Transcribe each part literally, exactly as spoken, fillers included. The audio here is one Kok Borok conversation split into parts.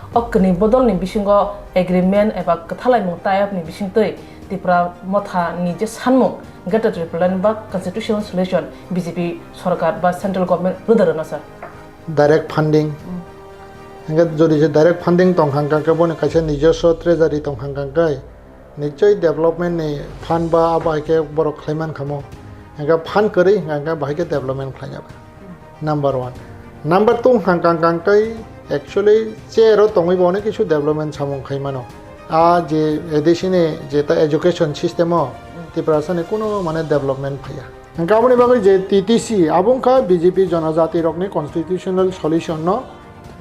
O kwnwi bodolni bisingo agreement eba kwthalaimung tie-up ni bisingtwi Tipra Motha ni je sanmung Greater Tipraland ba constitutional solution B J P sorkar ba central government rwda rwna sir. Direct funding. Hingke jodi je direct funding tong hang kang khe boni kaisa nijoswo treasury tong hang kang khe nichoi development ni fund ba abo hai khe borok khlai man khamo. Hingke fund kwrwi hingka hingke bahai khe development khlai ya. Number one. Number two hang kang kang kai actually chair o tongwi bo onek kisu development samung khai mano. A je A D C ni je ta education system o Tiprasa ni kuno mane development phaiya. Hingke aboni bagwi je T T C abo wngkha B J P jonojati rokni constitutional solution no,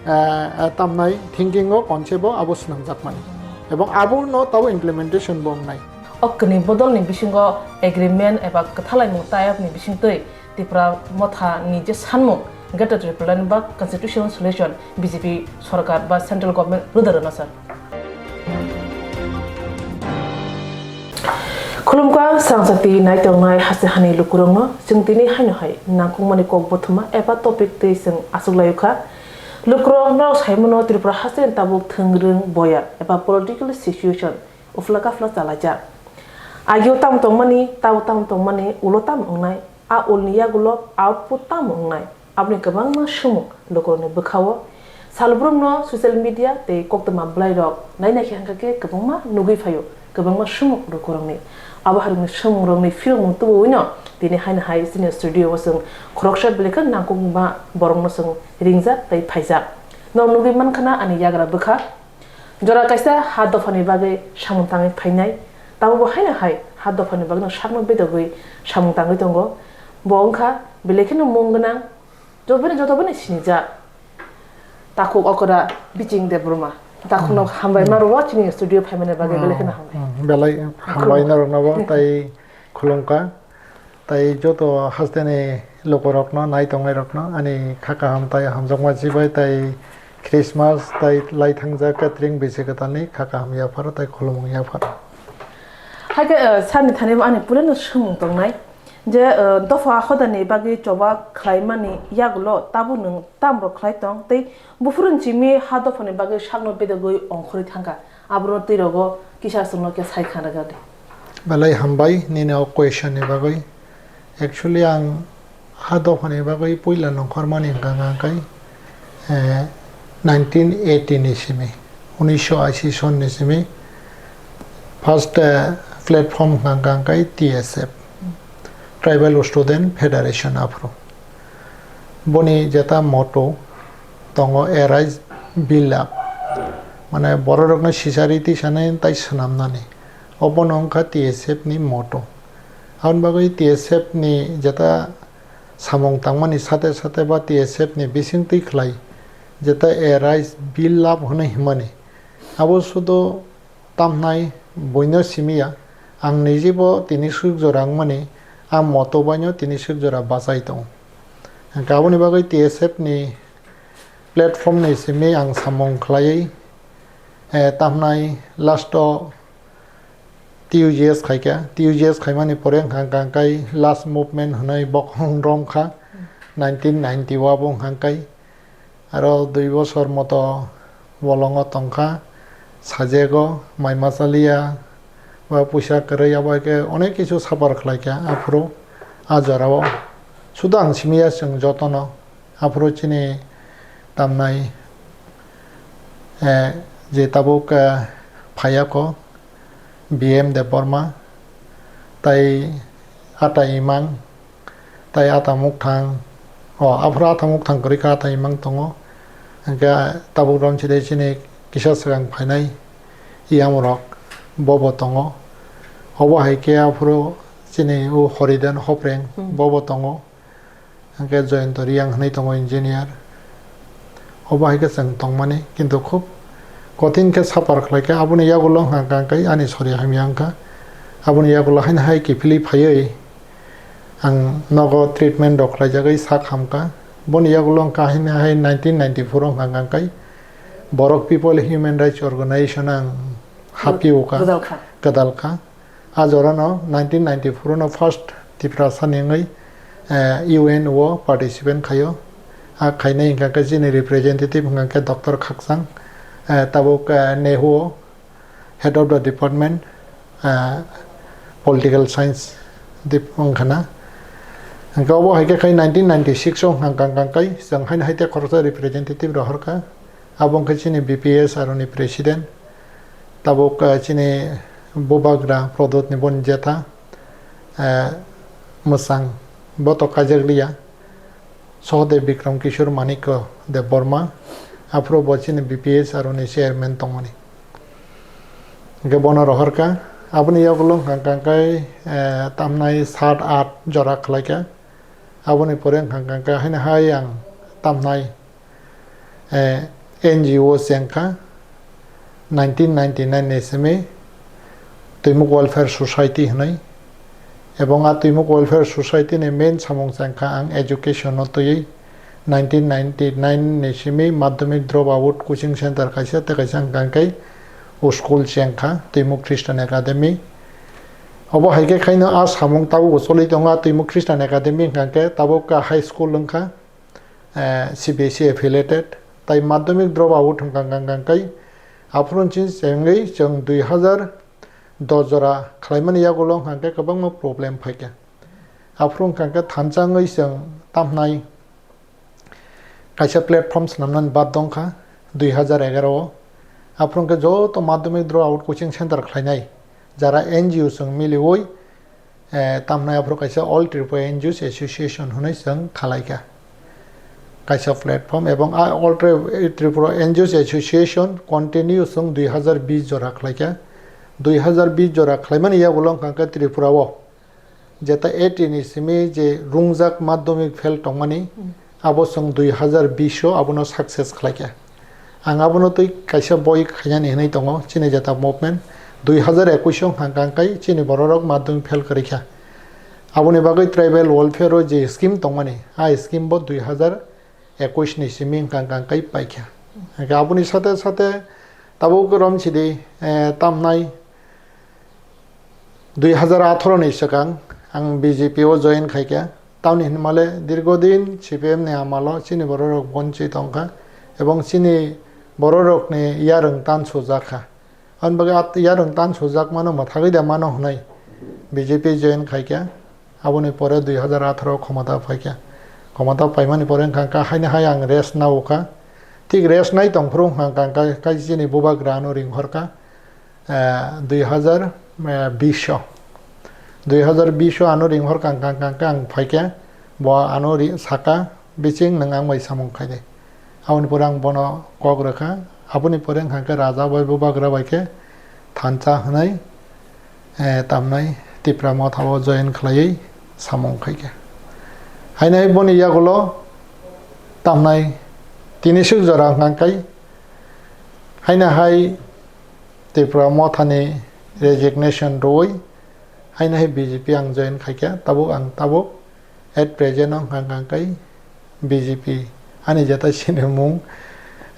eh, eh, tamnai thinking o concept o abo swnamjakmani. Ebong abo no tabo implementation bo wngnai. O kwnwi bodolni bisingo agreement eba kwthalaimung tie-up ni bisingtwi Tipra Motha ni je sanmung Greater Tipraland ba constitutional solution B J P sorkar ba central government rwda rwna sir. Khulumkha srangchakti naitongnai haste hani lukurokno chwng tini haino hai nangkukmani kok bothoma eba topic twi chwng achuklaio kha. Lukurok norok saimano Tripura haste ni tabuk thwngwrwng boya eba political situation uphla kaphla chalaijak. Agio tamo tongmani, tabo tamo tongmani, ulo tamo wngnai, a ulni yagulo output tamo wngnai, aboni kwbangma swmung lukurokni bwkhao. Salbrumno social media tei koktwma bwlairok nainai khe hwnkha khe kwbangma nugwi phaio, kwbangma swmung lukurokni. Abo harokni swmungrokni phirokmung tubui-no tini haino hai chini studio o chwng khoroksa belai khe nangkukma borokno chwng ringjak tei phaijak. Norok nugwi mankha na ani yagra bwkha. Jora kaisa ha dophani bagwi samung tangwi phainai, tabukbo haino hai ha dophani bagwino sakno bedogwi samung tangwi tongo. Bo wngkha belai kheno mung gwnang, jotobani, jotobani sinijak. Takhuk okra Biching Debbarma. Takhukno hambai ma rwo chini studio phaimani bagwi belai kheno hambai. Hmm, belai hambai norokno bo tei khulumkha. Tai joto hasteni lukurokno, nai tongnairokno ani kha kaham tai hamjakma chibai tai Christmas tai lai thangjak catering bisi kwtalni kha kaham yapharo tai khulumung yapharo. Haikhe, eh, sani thani bo ani puilano swmung tongnai je, eh, dopha hodani bagwi choba khlaimani yagulo tabuk nwng tamrok khlai tong tei buphuruni simi ha dophani bagwi sakno bedogwi ongkhorwi thangkha. Aboro twirogo kisa chwngno khe sai kha rwgadi. Belai hambai nini o question ni bagwi. Actually, ang ha dophani bagwi puila nongkhormani hwnkha kha khe, eh, nineteen eighty ni simi, unisho ashi son ni simi first, eh, platform hwnkha kha khe T S F, Tribal Student Federation aphuru. Boni jeta motto tongo, "Arise, Be Love." Mane bororokno sisari tisanai tai swnamnani. Obono wngkha T S F ni motto. Aboni bagwi T S F ni jeta samung tangmani sate sate ba T S F ni bisingtwi khlai jeta "Arise, Be Love" hwnwi himani. Abo sudo tamhnai buino simiya, ang nijibo tini swk jora wngmani, a motto baino tini swk jora bachai tongo. Hwnkhe aboni bagwi T S F ni platform ni simi ang samung khlaiwi, eh, tamhnai last o T U G S khaikha, T U G S khaimani pore wngkha kha kai last movement hwnwi bokhong romkha nineteen ninety o abo wngkha kai. Aro dui bosor moto bolongo tongkha, sajego, mai machaliya, ba puisa kwrwi, abo hai khe onek kisu suffer khlaikha aphuru a jorao. Sudo ang simiya chwng jotono, aphuru chini tamnai, eh, je tabuk, eh, phaiya kho, B M Debbarma, tai Ata Imang, tai Ata Mukthang, o, aphuru Ata Mukthang kwrwi kha, Ata Imang tongo. Hwnkhe tabuk romchide chini kisa swkang phainai iyamrok bobo tongo. Obo hai khe aphuru chini o Horidan Hopreng Hmm. bobo tongo. Hwnkhe Joyonto Reang hwnwi tongo engineer. Obo hai khe chwng tongmani, kintu khub kothin khe suffer khlai kha. Aboni yagulo wngkha kha khe ani sori hamya wngkha. Aboni yagulo haino hai kiphilwi phaiwi ang nogo treatment rok khlaijagwi sak hamkha. Boni yagulo wngkha haino hai nineteen ninety-four o wngkha kha khe Borok People Human Rights Organization ang hapio kha, Gwdal kha. Gwdal kha. A jorano nineteen ninety-four no first Tiprasa ni wngwi, eh, U N o participant khaio. A khainai hwnkha khe chini representative hwnkha khe Doctor Khakchang, Eh, tabuk, eh, NEHU o, Head of the Department, eh, Political Science dip-, wngkha na. Hwnkhe obo hai khe khai nineteen ninety-six o hwnkha kang kang kai chwng haino hai tei khoroksa representative rohorkha. Abo wngkha chini B P S aroni president. Tabuk, eh, chini bubagra Prodot ni boni jetha, eh, mwsang botok kaijakliya. Sohodev Bikram Kishore Manikya Debbarma, aphuru bo chini B P S aroni chairman tongmani. Hwnkhe bono rohorkha, aboni yagulo hwnkha kang kai, eh, tamnai sat aath jora khlaikha. Aboni pore hwnkha kang kai haino hai ang tamnai, eh, N G O chengkha, nineteen ninety-nine ni simi Twimuk Welfare Society hwnwi. Ebong a Twimuk Welfare Society ni main samung chengkha ang education no twiwi. Nineteen ninety-nine ni simi madhyamik drop out coaching center kaisa tei kaisa hwnkha khe school chengkha Twimuk Christian Academy. Obo hai khe khaino a samung tabukbo choli tongo, a Twimuk Christian Academy hwnkha khe tabuk high school wngkha, eh, C B S E affiliated, tai madhyamik drop out hwnkha kang kang kai. Aphuru chini chengwi chwng dui hazar dos jora khlaimani yagulo hwnkha khe kwbangma problem phaikha. Aphuru hwnkha khe thansa wngwi chwng tamhnai kaisa platform swnamnani bad dongkha dui hazar egaroh o. Aphuru hwnkhe joto madhyamik drop out coaching center khlainai jara N G O chwng miliwi, eh, tamhnai aphuru kaisa All Tripura N G Os Association hwnwi chwng khalaikha kaisa platform, ebong a All Tri-, Tripura N G Os Association continue chwng dui hazar bish jora khlaikha. Dui hazar bish jora khlaimani yagulo hwnkha khe Tripura o jeta eighty ni simi je rungjak madhyamik fail tongmani, abo chwng dui hazar bish o abono success khlaikha. Ang abono twi kaisa boi khainani hinwi tongo, chini jeta movement. Dui hazar ekush o hwnkha kang kai chini bororok madhyamik fail kwrwi kha. Aboni bagwi tribal welfare o je scheme tongmani, a scheme bo dui hazar ekush ni simi hwnkha kang kai paikha. Hwnkhe aboni sate sate tabuk romsidi, eh, tamnai dui hazar atharo ni swkang ang B J P o join khaikha. Tamni hinmale dirgodin C P M ni amalo chini bororok bonchi tongkha ebong chini bororokni yarwng tan sujakha. Aboni bagwi at-, yarwng tan sujakmano mwthagwi da mano hwnwi B J P join khaikha. Aboni pore dui hazar atharo khomota phaikha. Khomota paimani pore wngkha kha haino hai ang rest naukha. Thik rest nai tongphuru wngkha kha kai chini bubagra ano ringhorkha, eh, dui hazar bish o. Dui hazar bish o ano ringhorkha kha kha ang phaikha. Bo ano ri-, saka, "Biching, nwng ang bai samung khaidi." Aboni pore ang bono kok rwkha. Aboni pore wngkha khe raja bai bubagra bai khe thansa hwnwi, eh, tamnai Tipra Motha o join khlaiwi samung khaikha. Haino hai boni yagulo tamnai tini swk jora wngkha kai haino hai Tipra Motha ni resignation rwui haino hai B J P ang join khaikha. Tabuk ang tabuk at present o wngkha kha kai B J P ani jeta sinimung,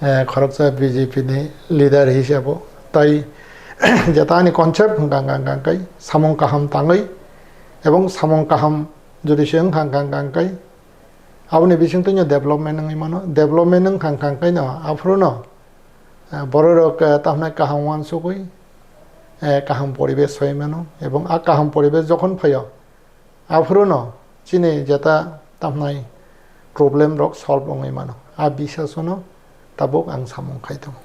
eh, khoroksa B J P ni leader hisabo. Tai jeta ani concept wngkha kha kai samung kaham tangwi ebong samung kaham jodi se wngkha kha kai aboni bisingtwi no development wngwi mano. Development wngkha kha kai no aphuru no, eh, bororok, eh, tamhnai kaham uansukwi, eh, kaham poribesh soi mano ebong a kaham poribesh jokhon phaio, aphuru no chini jeta tamhnai problem rok solve wngwi mano. A biswasono tabuk ang samung khai tongo.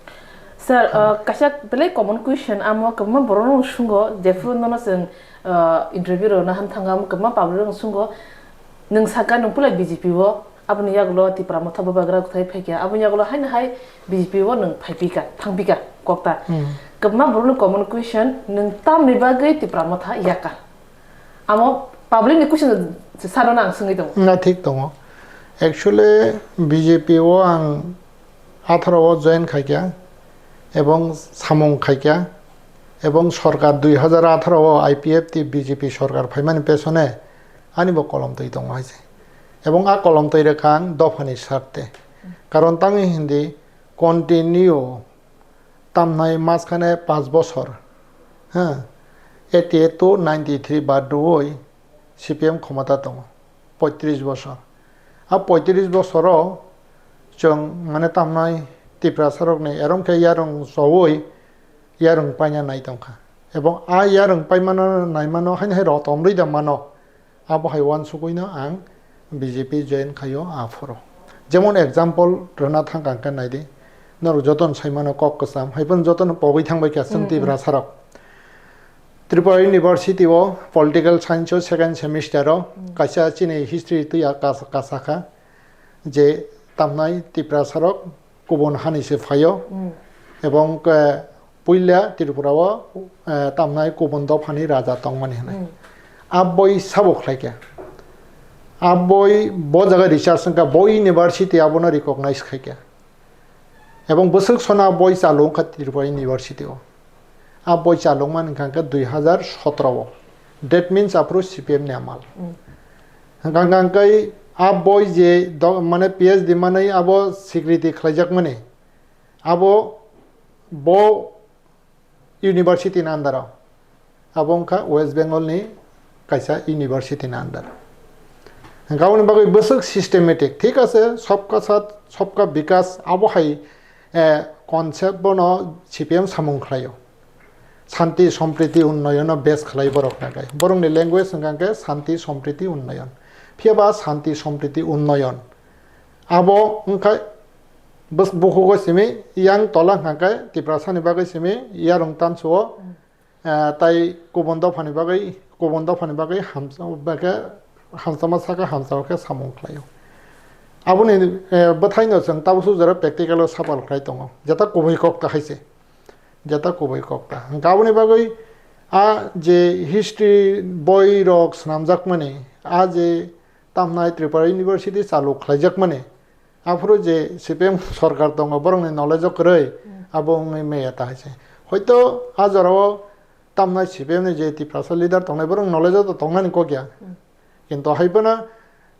Sir, uh, kaisa belai common question, amo kwbangma borok no sungo, jephuru nono chwng, uh, interview rwna han thango, amo kwbangma public rok sungo, nwng saka nwng pulai B J P o, aboni yagulo Tipra Motha bubagra kwthai phaikha, aboni yagulo haino hai B J P o nwng phaipika, thangpika, kokta. Hmm. Kwbangma borok no common question, nwng tamni bagwi Tipra Motha yakar? Amo public ni question sano ang swngwi tongo. Na thik tongo. Actually, B J P o ang atharo o join khaikha ebong samung khaikha ebong sorkar dui hazar atharo o I P F T B J P sorkar phaimani pesone ani bo kolom twi tongo hai se. Ebong a kolom twi rwkha ang dophani sarte. Karon tangwi hindi continue tamnai majkhane panch bosor, ha, eighty eight to ninety three bad rwui C P M khomota tongo, poitris bosor. A poitris bosoro chwng mane tamnai Tiprasa rokni erom khe yarung chowi yarung paina nai tongkha. Ebong a yarung paimano naimano haino hai rotom rwi da mano. Abo hai uansugwino ang B J P join khaio aphuru. Jemon example rwna thangkha hwnkhe naidi, norok jotono saimano kok kwcham, haiphano jotono pogwi thangbai kha chwng Tiprasa rok. Tripura University o political science o second semester o kaisa chini history twi a kas-, kasa kha je tamnai Tiprasa rok kubun hani se phaio, ebong, eh, puila Tripura o, eh, tamnai kubun dophani raja tongmani hwnwi. A boi sabo khlai khe, a boi bo jaga research wngkha, bo university abono recognize khai khe, ebong bwswk sona boi chalu wngkha Tripura University o. A boi chalokmani hwnkha khe dui hazar sotro o. That means aphuru C P M ni amal. Hwnkha hwnkha khe a boi je do-, mane P H D manwi abo sikriti khlaijakmani, abo bo university ni under o. Abo wngkha West Bengal ni kaisa university ni under. Hwnkha aboni bagwi bwswk systematic, thik ase, sabka sath, sabka bikas, abo hai, eh, concept bono C P M samung khlaio. Shanti Sompriti Unnoyono base khlai borok nakai. Borokni language wngkha khe Shanti Sompriti Unnoyon. Phiya ba Shanti Sompriti Unnoyon. Abo wngkha bus-, bukhugo simi, yang tola hwnkha khe Tiprasani bagwi simi, yarung tansuo, eh, tai kubun dophani bagwi, kubun dophani bagwi hamsa-, bagwi hamsama saka hamsao khe samung khlaio. Aboni, eh, bwthaino chwng tabuk suk jora practical o sapal khlai tongo. Jeta kubui kok ta hai se. Jeta kubui kok ta. Hwnkhe aboni bagwi a je history boi rok swnamjakmani, a je tamnai Tripura University chalu khlaijakmani, aphuru je C P M sorkar tongo, borokni knowledge o kwrwi, abo wngwi maya ta hai se. Hoito a jorao tamnai C P M ni je Tiprasa leader tongnai, borok knowledge o to tongnani kok ya. Kintu hai phano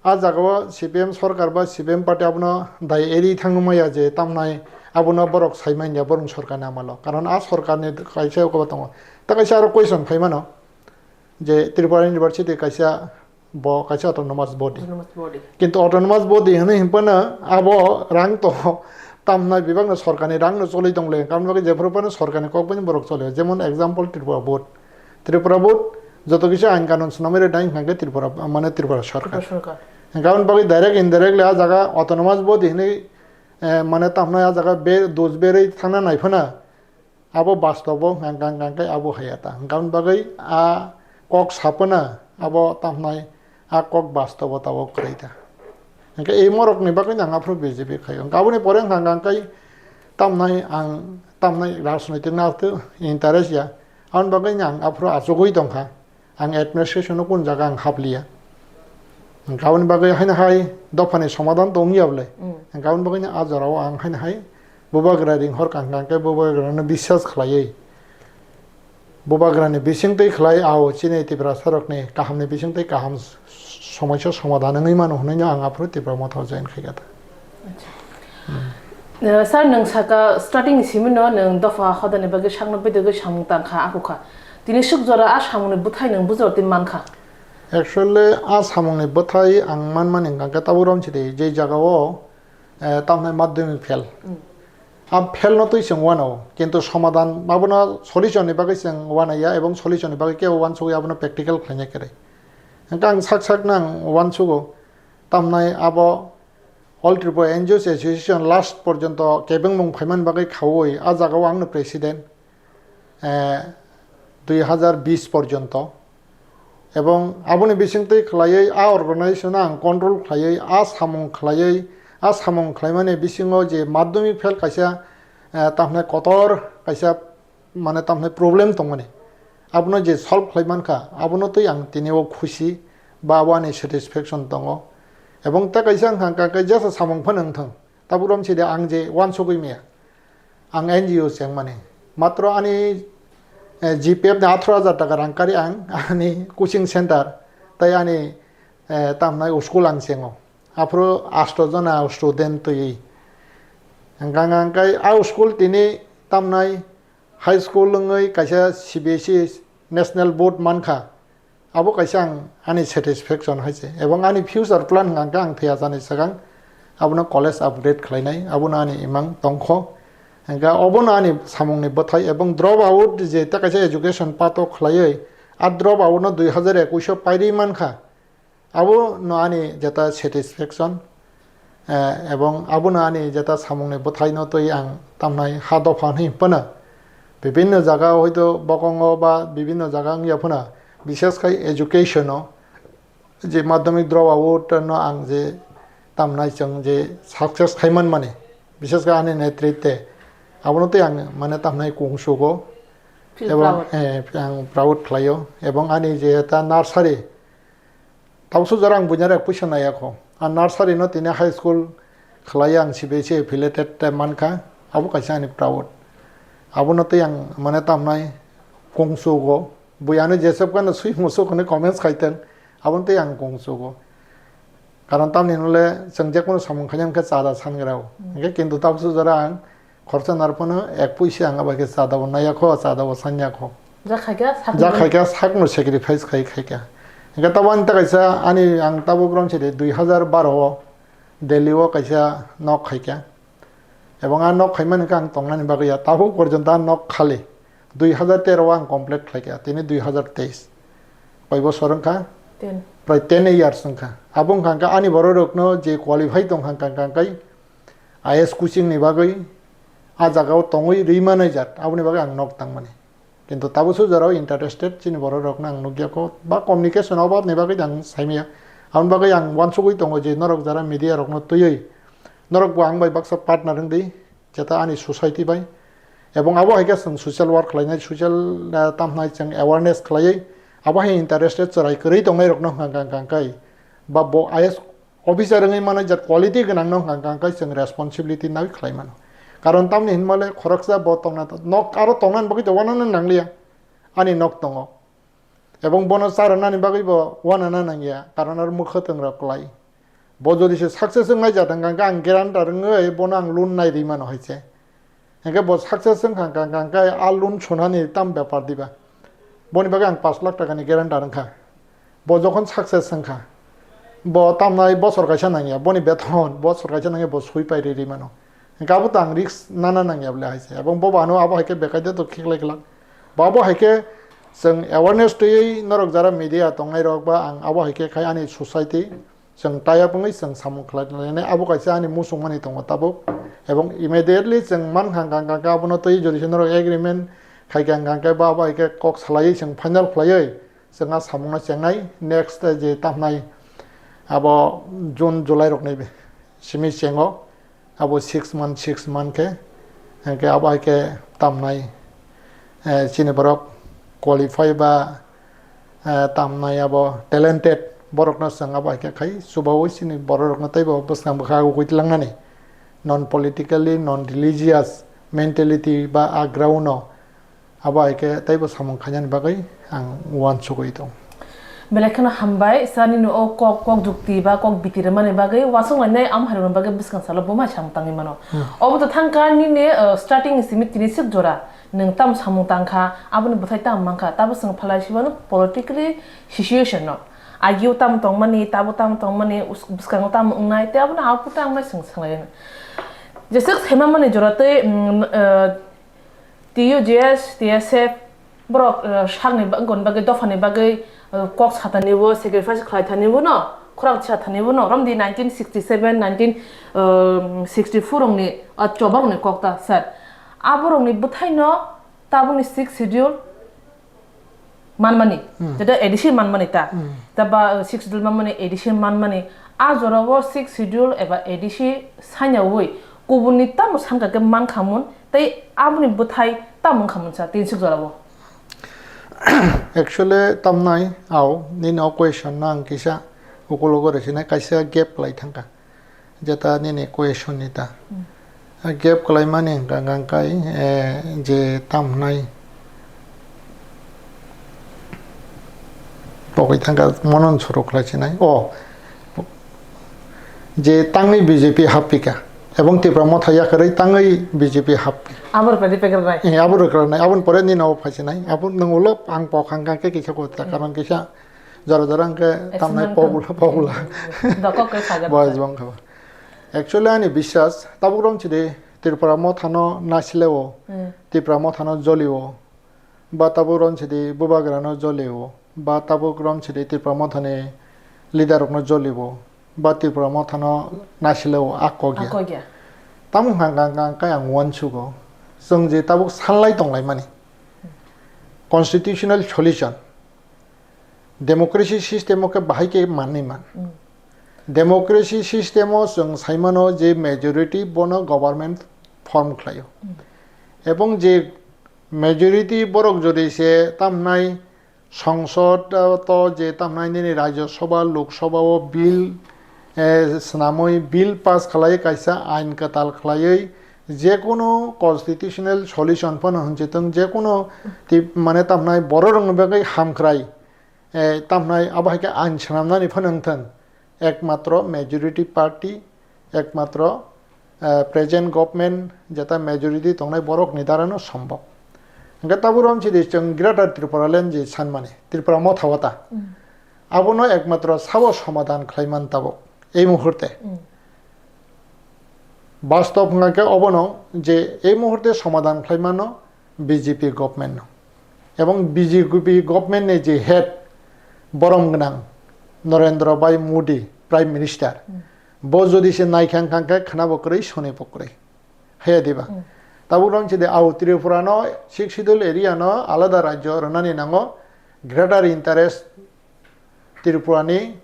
a jagao C P M sorkar ba C P M party abono dai eri thangwi maya je tamnai abono borok sai manya borok sorkarni amalo. Karon a sorkarni kaisa kobo tongo. Ta kaisa aro question phai mano je Tripura University kaisa bo kaisa autonomous body. Autonomous body. Kintu autonomous body hwnwi hinphano abo rang to tamnai bibakno sorkarni rangno choli tongle. Karon bagwi jephuru phano sorkarni kokbani borok choli. Jemon example Tripura Board. Tripura Board joto kisa ain kanun swnamwi rwnai hwnkha khe Tripura, mane Tripura Sorkar. Tripura Sorkar. Hwnkha aboni bagwi direct indirectly a jaga autonomous body hinwi, eh, mane tamnai a jaga be-, dos berwi thangna naiphano abo bastobo hwnkha, hwnkha, hwnkha khe abo haya ta. Hwnkha aboni bagwi a kok saphano abo tamnai a kok bastobo tabok kwrwi ta. Hwnkhe ei morokni bagwi nang aphuru B J P khaio. Hwnkhe aboni pore hwnkha hwnkhe tamnai ang tamnai rajnoitik no aphuru interest ya. Aboni bagwi ang aphuru achugwi tongkha. Ang administration o kun jaga ang hapliya. Hwnkhe aboni bagwi haino hai dophani somadhan tong ya bwle. Hwnkhe aboni bagwi no a jorao ang haino hai bubagra ring hor kang kang khe bubagra no biswas khlaiwi. Bubagrani bisingtwi khlai, ao chini Tiprasarokni kahamni bisingtwi kaham s-, somoisa somadhan wngwi mano hwnwi no ang aphuru Tipra Motha join khai kha ta. Acha. Hmm. Eh, sir, nwng saka starting ni simi no nwng dopha hodani bagwi sakno bedegwi samung tang kha, akhu kha. Tini swk jora a samungni bwthai nwng bujor twi man kha? Actually, a samungni bwthai ang manmani hwnkha khe tabuk romsidi, je jagao, eh, tamhnai madhyamik fail. Hmm. A fail no twi chwng uanao, kintu somadhan abono solution ni bagwi chwng uanaiya ebong solution ni bagwi kebo uansugwi abono practical khlaina kwrwi. Hwnkhe ang sak sak nang uansugo, tamnai abo All Tripura N G Os Association last porjonto kebengmung phaimani bagwi khaui a jagao angno president, eh, dui hazar bis porjonto. Ebong aboni bisingtwi khlaiwi a organization ang control khlaiwi, a samung khlaiwi, a samung khlaimani bisingo je madhyamik fail kaisa, eh, tamhinai kotor kaisa, mane tamhinai problem tongmani, abono je solve khlai mankha, abono twi ang tini o khusi ba wani satisfaction tongo. Ebong ta kaisa wngkha, wngkha khe jesa samung phano wngthang, tabuk romsidi ang je uansugwi maya. Ang N G O chengmani. Matro ani, eh, G P F ni atharo hajar taka rang kari ang ani coaching center tei ani, eh, tamnai school ang chengo. Aphuru asto jona student twiwi. Hwnkha hwnkha khe a school tini tamnai high school wngwi kaisa C B S E national board mankha. Abo kaisa ang ani satisfaction hai se. Ebong ani future plan hwnkha khe ang thwiya jani swkang abono college upgrade khlainai, abono ani imang tongkho. Hingkhe obono ani samungni bwthai, ebong drop out je ta kaisa education pato khlaiwi, a drop out no dui hazar ekush o pairwi mankha. Abono ani jeta satisfaction, eh, ebong abono ani jeta samungni bwthaino twi ang tamnai ha dopha hwnwi phano bibinno jaga hoito bokongo ba bibinno jaga wngya phano, bishes khai education o je madhyamik drop out no ang je tamnai chwng je success khai man mani, bishes khai ani netrite abono twi ang mane tamnai kung sugo. Feel Ebong, proud. Eh, ang proud khlaio. Ebong ani je ta nursery, Tabukso jora ang buina rek puisa naiya kho. Ang nursery no tini high school khlai ang C B S E affiliated te mankha, abo kaisa ani proud. Abono tei ang mane tamnai kung sugo. Bui ano jesep kano sui musuk hwnwi comments khai tong, abono tei ang kung sugo. Karon tamni hwnle chwng jekunu samung khaina hwnkhe chada sangrao. Hwnkhe kintu tabukso jora ang Khoroksa narwkphano ek puisa ang abo hai khe chada bo naiya kho, chada bo sanya kho. Ja khaikha sak Ja nung- khaikha sakno sacrifice khai khaikha. Hingkhe tabuk ani ta kaisa ani ang tabuk rom sidi dui hazar baro o Delhi o kaisa nok khaikha. Ebong a nok khaimani khe ang tongnani bagwi ya. Tabuk porjonto a nok khali. Dui hazar tero o ang complete khlaikha. Tini dui hazar teis. Koi bosor wngkha? Ten. Prai ten years wngkha. Abo wngkha hwnkhe ani borok rokno je qualify tongkha hwnkha hwnkha hwnkhe I A S coaching ni bagwi a jaga o tongwi rwi manai jat, aboni bagwi ang nok tangmani. Kintu tabukso jorao interested chini borok rokno ang nukya kho, ba communication obab ni bagwi ang saimaya. Aboni bagwi ang uansugwi tongo je norok jara media rokno twiwi norok bo ang bai baksa partner wngdi, jeta ani society bai. Ebong abo hai khe chwng social work khlainai, social, ah, tamhnai chwng awareness khlaiwi, abo hai interested chwrai kwrwi tongnai rokno hwnkha hwnkha hwnkha hwnkhe ba bo I A S officer wngwi mano jat quality gwnang no hwnkha hwnkha hwnkhe chwng responsibility nawi khlai mano. Karon tamni hinmale khoroksa bo tongna nok aro tongna bagwi to wanano nangliya, ani nok tongo. Ebong bono charwnani bagwi bo wanana nangya, karon aro mwkhwtwng rok klai. Bo jodi se success wngnai jat hwnkha hwnkhe ang guarantor wngwi bono ang loan nai rwi mano hai se. Hingke bo success wngkha, hingka, hingka, hingke a loan sunani tam bepar diba. Boni bagwi ang pash lakh takani guarantor wngkha. Bo jokhon success wngkha, bo tamnai bosor kaisa nangya, boni beton bosor kaisa nangya, bo sui pai ri ri mano. Hingke abo to ang risk nana nangya bole hai se. Ebong bo bo ano abo hai khe bekai de to khiklai glak. Bo abo hai khe chwng awareness twiwi norok jara media tongnai rok ba ang abo hai khe khai ani society Chwng tie up wngwi chwng samung khlai lainai, abo kaisa ani muchungmani tongo tabuk. Ebong immediately chwng mankha hwnkha hwnkha abono twi jodi se norok agreement khai kha hwnkha hwnkhe ba abo hai khe kok salaiwi chwng final khlaiwi chwng a samungno chengnai. Next je tamhnai abo June, July rokni simi chengo. Abo six month, six month khe, hwnkhe abo hai khe tamnai, eh, chini borok qualify ba, eh, tamnai abo talented borokno chwng abo hai khe khai chubaui chini borok rokno teibo bwskang bwkha ugui tlangnani non politically, non religious mentality ba a ground no Abo hai khe teibo samung khainani bagwi ang uansugwi tongo. Belai kheno hambai, sir nini o kok, kok jukti ba kok biti rwmani bagwi, uansuk lainai amhairokni bagwi bwskang salo bo mai samung tangwi mano. Hmm. Obo to thangkha nini, uh, starting ni simi tini sik jora nwng tamo samung tangkha, aboni bwthai tamo mankha, tabo chwng phalai sibano politically situation no. Agio tamo tongmani, tabo tamo tongmani, us-, bwskango tamo wngnai, tei abono output tamo wngnai chwng swnglainai. Jeswk saimanmani jora tei, mm, uh, T U J S, T S F, borok, eh, sakni ba-, wngkon bagwi, dophani bagwi, eh, kok sathanibo, sacrifice khlai thanibo no, khorang sathanibo no, romdi nineteen sixty seven, nineteen sixty four rokni, ah, choba rokni kok ta, sir. Aborokni bwthaino tabukni sixth schedule manmani, Hmm. jeta A D C manmani ta, Hmm. ta ba, eh, sixth schedule manmani, A D C manmani, a jorao sixth schedule eba A D C sanyaui kubunni tamo sankha khe mankhamun, tei aboni bwthai tamo wngkhamun sa, tinsuk jorao. Actually, tamnai, ao, nini o question no ang kisa ukulogo rwchinai kaisa gap lai thangkha. Jeta nini question ni ta. Hmm. A gap kwlaimani hwnkha hwnkha kai, eh, je tam hwnai pogwi thangkha mono suru khlai sinai. O, je tangwi B J P happhika, ebong Tipra Motha yakarwi tangwi B J P happi. Abo rwkhlai di packet rai. Eh, abo rwkhlai nai, aboni pore nini o phaisinai, abo nwng ulo ang pok hangkha khe kisa kota, Hmm. karon kisa jora jora hwnkhe tamnai Experiment pogula, pogula. Dokok khe saja Boys bwsa. Bong kha. Actually, ani biswas, tabuk romchidi Tripura mothano nasileo, Hmm. Tripura mothano jolio, ba tabuk romchidi bubagrano jolio, ba tabuk romchidi Tripura mothani leader rokno jolio, ba Tripura mothano nasileo, a kok ya. A kok ya. Tamo hwnka hwnka hwnka ang uansugo. Chwng je tabuk sanlai tonglaimani. Constitutional solution. Democracy system o khe bahai khe manwi man. Hmm. Democracy system o chwng saimano je majority bono government form khlaio. Hmm. Ebong je majority borok jodi se tamnai songsod, uh, to je tamnai nini Rajya Sabha, Lok Sabha o bill, eh, swnamwi bill pass khlai kaisa ain kwtal khlaiwi jekunu constitutional solution phano hwnchitwng jekunu ti-, mane tamnai bororokni bagwi hamkrai, eh, tamnai abo hai khe ain swnamnani phano wngthwng. Ekmatro majority party, ekmatro, eh, present government jeta majority tongnai borokni darano sombok. Hingke tabuk romchidi chwng Greater Tripura Land je sanmani, Tripura motha wata. Mm. Abono ekmatro sabo somadan khlaiman tabuk ei muhurte. Mm. Bastob hwnka khe obono je ei muhurte somadan khlaimano B J P government no. Ebong B J P government ni je head borom gwnang Narendra Bhai Modi, Prime Minister, Hmm. bo jodi se naikha hwnka khe khwnabo kwrwi, sonibo kwrwi. Haya diba? Hmm. Tabuk romchidi au Tripura no Sixth Schedule area no alada rajyo rwnani nango, greater interest Tripura ni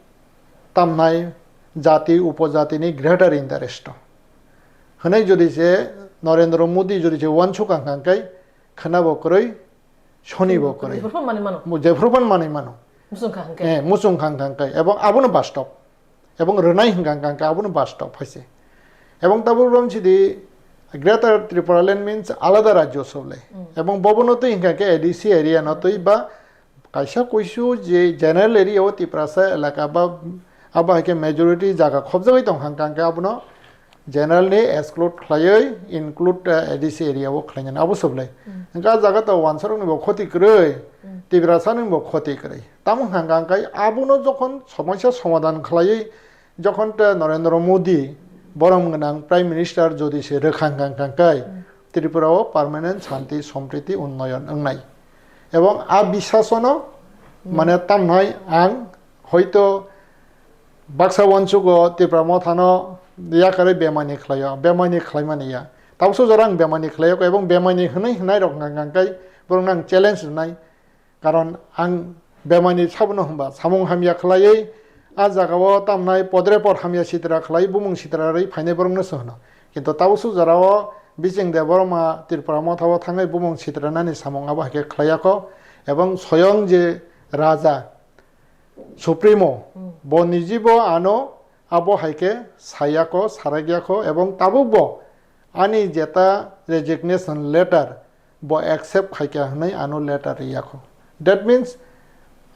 tamnai jati upojati ni greater interest o. Hwnwi jodi se Narendra Modi jodi se uansuk ang kha khe khwnabo kwrwi, sonibo kwrwi. Jephuru phano manwi mano. Mu-, jephuru phano manwi mano. Muchung kha hwnkhe. Eh, muchung kha hwnkhe. Ebong abono bastob. Ebong rwnai hwnkha hwnkhe abono bastob hai se. Ebong tabuk romchidi Greater Tripura Land means alada rajyo soble. Mm. Ebong bobono twi hwnkha khe A D C area no twi ba kaisa kuisu je general area o Tiprasa elaka ba abo hai khe majority jaga khobjagwi tong hwnkha hwnkhe abono general ni exclude khlaiwi include, eh, A D C area o khlainani abo soble. Mm. Hwnkhe a jaga to wansarok ni bo khoti kwrwi, Mm. Tiprasa ni bo khoti kwrwi. Tamo hwnkha hwnkhe abono jokhon somosa somadan khlaiwi Jokhon te Narendra Modi borom gwnang Prime Minister jodi se rwkha hwnkha hwnkha khe Hmm. Tripura o permanent shanti, sompriti, unnoyon wngnai. Ebong a biswasono Hmm. mane tamnai ang hoito baksa uansugo Tripura mothano yakarwi bemani khlaio, bemani khlaimani ya. Tabukso jora ang bemani khlaio ebong bemani hwnwi hwnai rok hwnkha hwnkha khe borokno ang challenge rwnai. Karon ang bemani sabono hwnba samung hamya khlaiwi a jagao tamnai podre pod hamya sitra khlai bumung sitra rwi phainai borokno se hwno. Kintu tabukso jorao Biching Debbarma Tripura mothao thangwi bumung sitra nani samung abo hai khe khlaiya kho. Ebong soyong je raja Supremo Hmm. bo nijibo ano abo hai khe saya kho, sarakya kho ebong tabukbo ani jeta resignation letter bo accept khaikha hwnwi ano letter riyakho. That means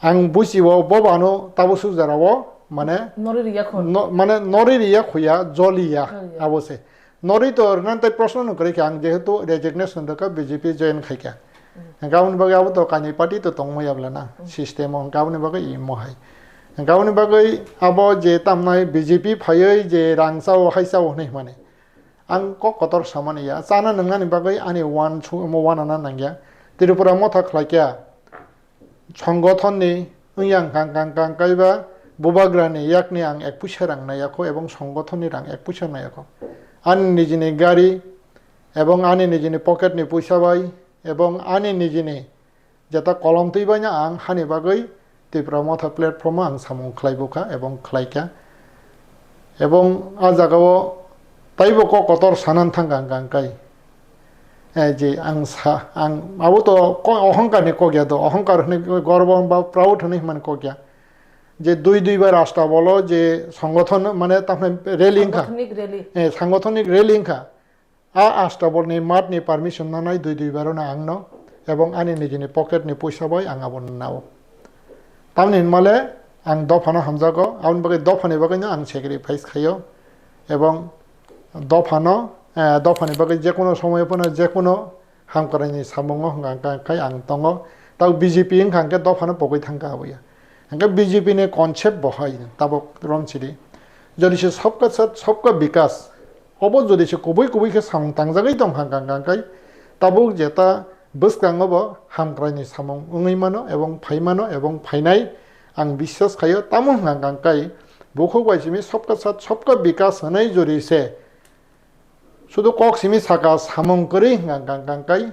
ang busibo bo bano tabuk suk jora o mane Nori riyakho. No, mane nori riyakho ya, joliya Joliya. abo se. Nori to rwna tei proshno no kwrwi kha ang jehetu resignation rwkha B J P join khaikha. Hwnkhe aboni bagwi abo to kainwi party to tongma ya bwla na system o hwnkhe aboni bagwi imo hai. Hwnkhe aboni bagwi abo je tamnai B J P phaiwi je rang chao hai chao hwnwi hwnmani. Ang kok kotor samani ya, chana nwngnani bagwi ani uan su-, uanana nangya. Tripura motha khlaikha, songothonni wngya hwnkha hwnkha hwnkha kaiba bubagrani yakni ang ek puisa rang naiya kho ebong songothonni rang ek puisa naiya kho. Ani nijini gari ebong ani nijini pocketni puisa bai ebong ani nijini Jeta kolom twi baino ang hani bagwi Tipra Motha platform o ang samung khlai bukha ebong khlai kha. Ebong a jagao taibo kok kotor sanan thangkha ang kang kai. Eh, je ang sa, ang abo to ko-, ohongkar ni kok ya do, ohongkar hwnwi gorbo ba proud hwnwi hwnmani kok ya. Je dui dui bar rasta bolo je songothon mane tamni rally wngkha. Sangathonik rally. Eh, sangathonik rally wngkha. A astabolni matni permission nanai dui dui barona angno, ebong ani nijini pocketni puisa bai ang abono nao. Tamni hinmale ang dophano hamjago, aboni bagwi dophani bagwino ang sacrifice khaio, ebong dophano, eh, dophani bagwi jekuno somoyo phano jekuno hamkraini samungo hwnkha hwnkha khai ang tongo. Tabo B J P wngkha hwnkhe dophano pogwi thangkha aboya. Hwnkhe B J P ni concept bo hai tabok romsidi. Jodi se sabka sat sabka bikas, obo jodi se kubui kubui khe samung tangjagwi tong kha kang kang kai, tabuk jeta bwskango bo hamkraini samung wngwi mano ebong phai mano ebong phainai ang biswas khaio. Tamo hwnkha kang kai bukhuk bai simi sabka sat sabka bikas hwnwi jodi se sudu kok simi saka samung kwrwi hwnkha kang kang kai,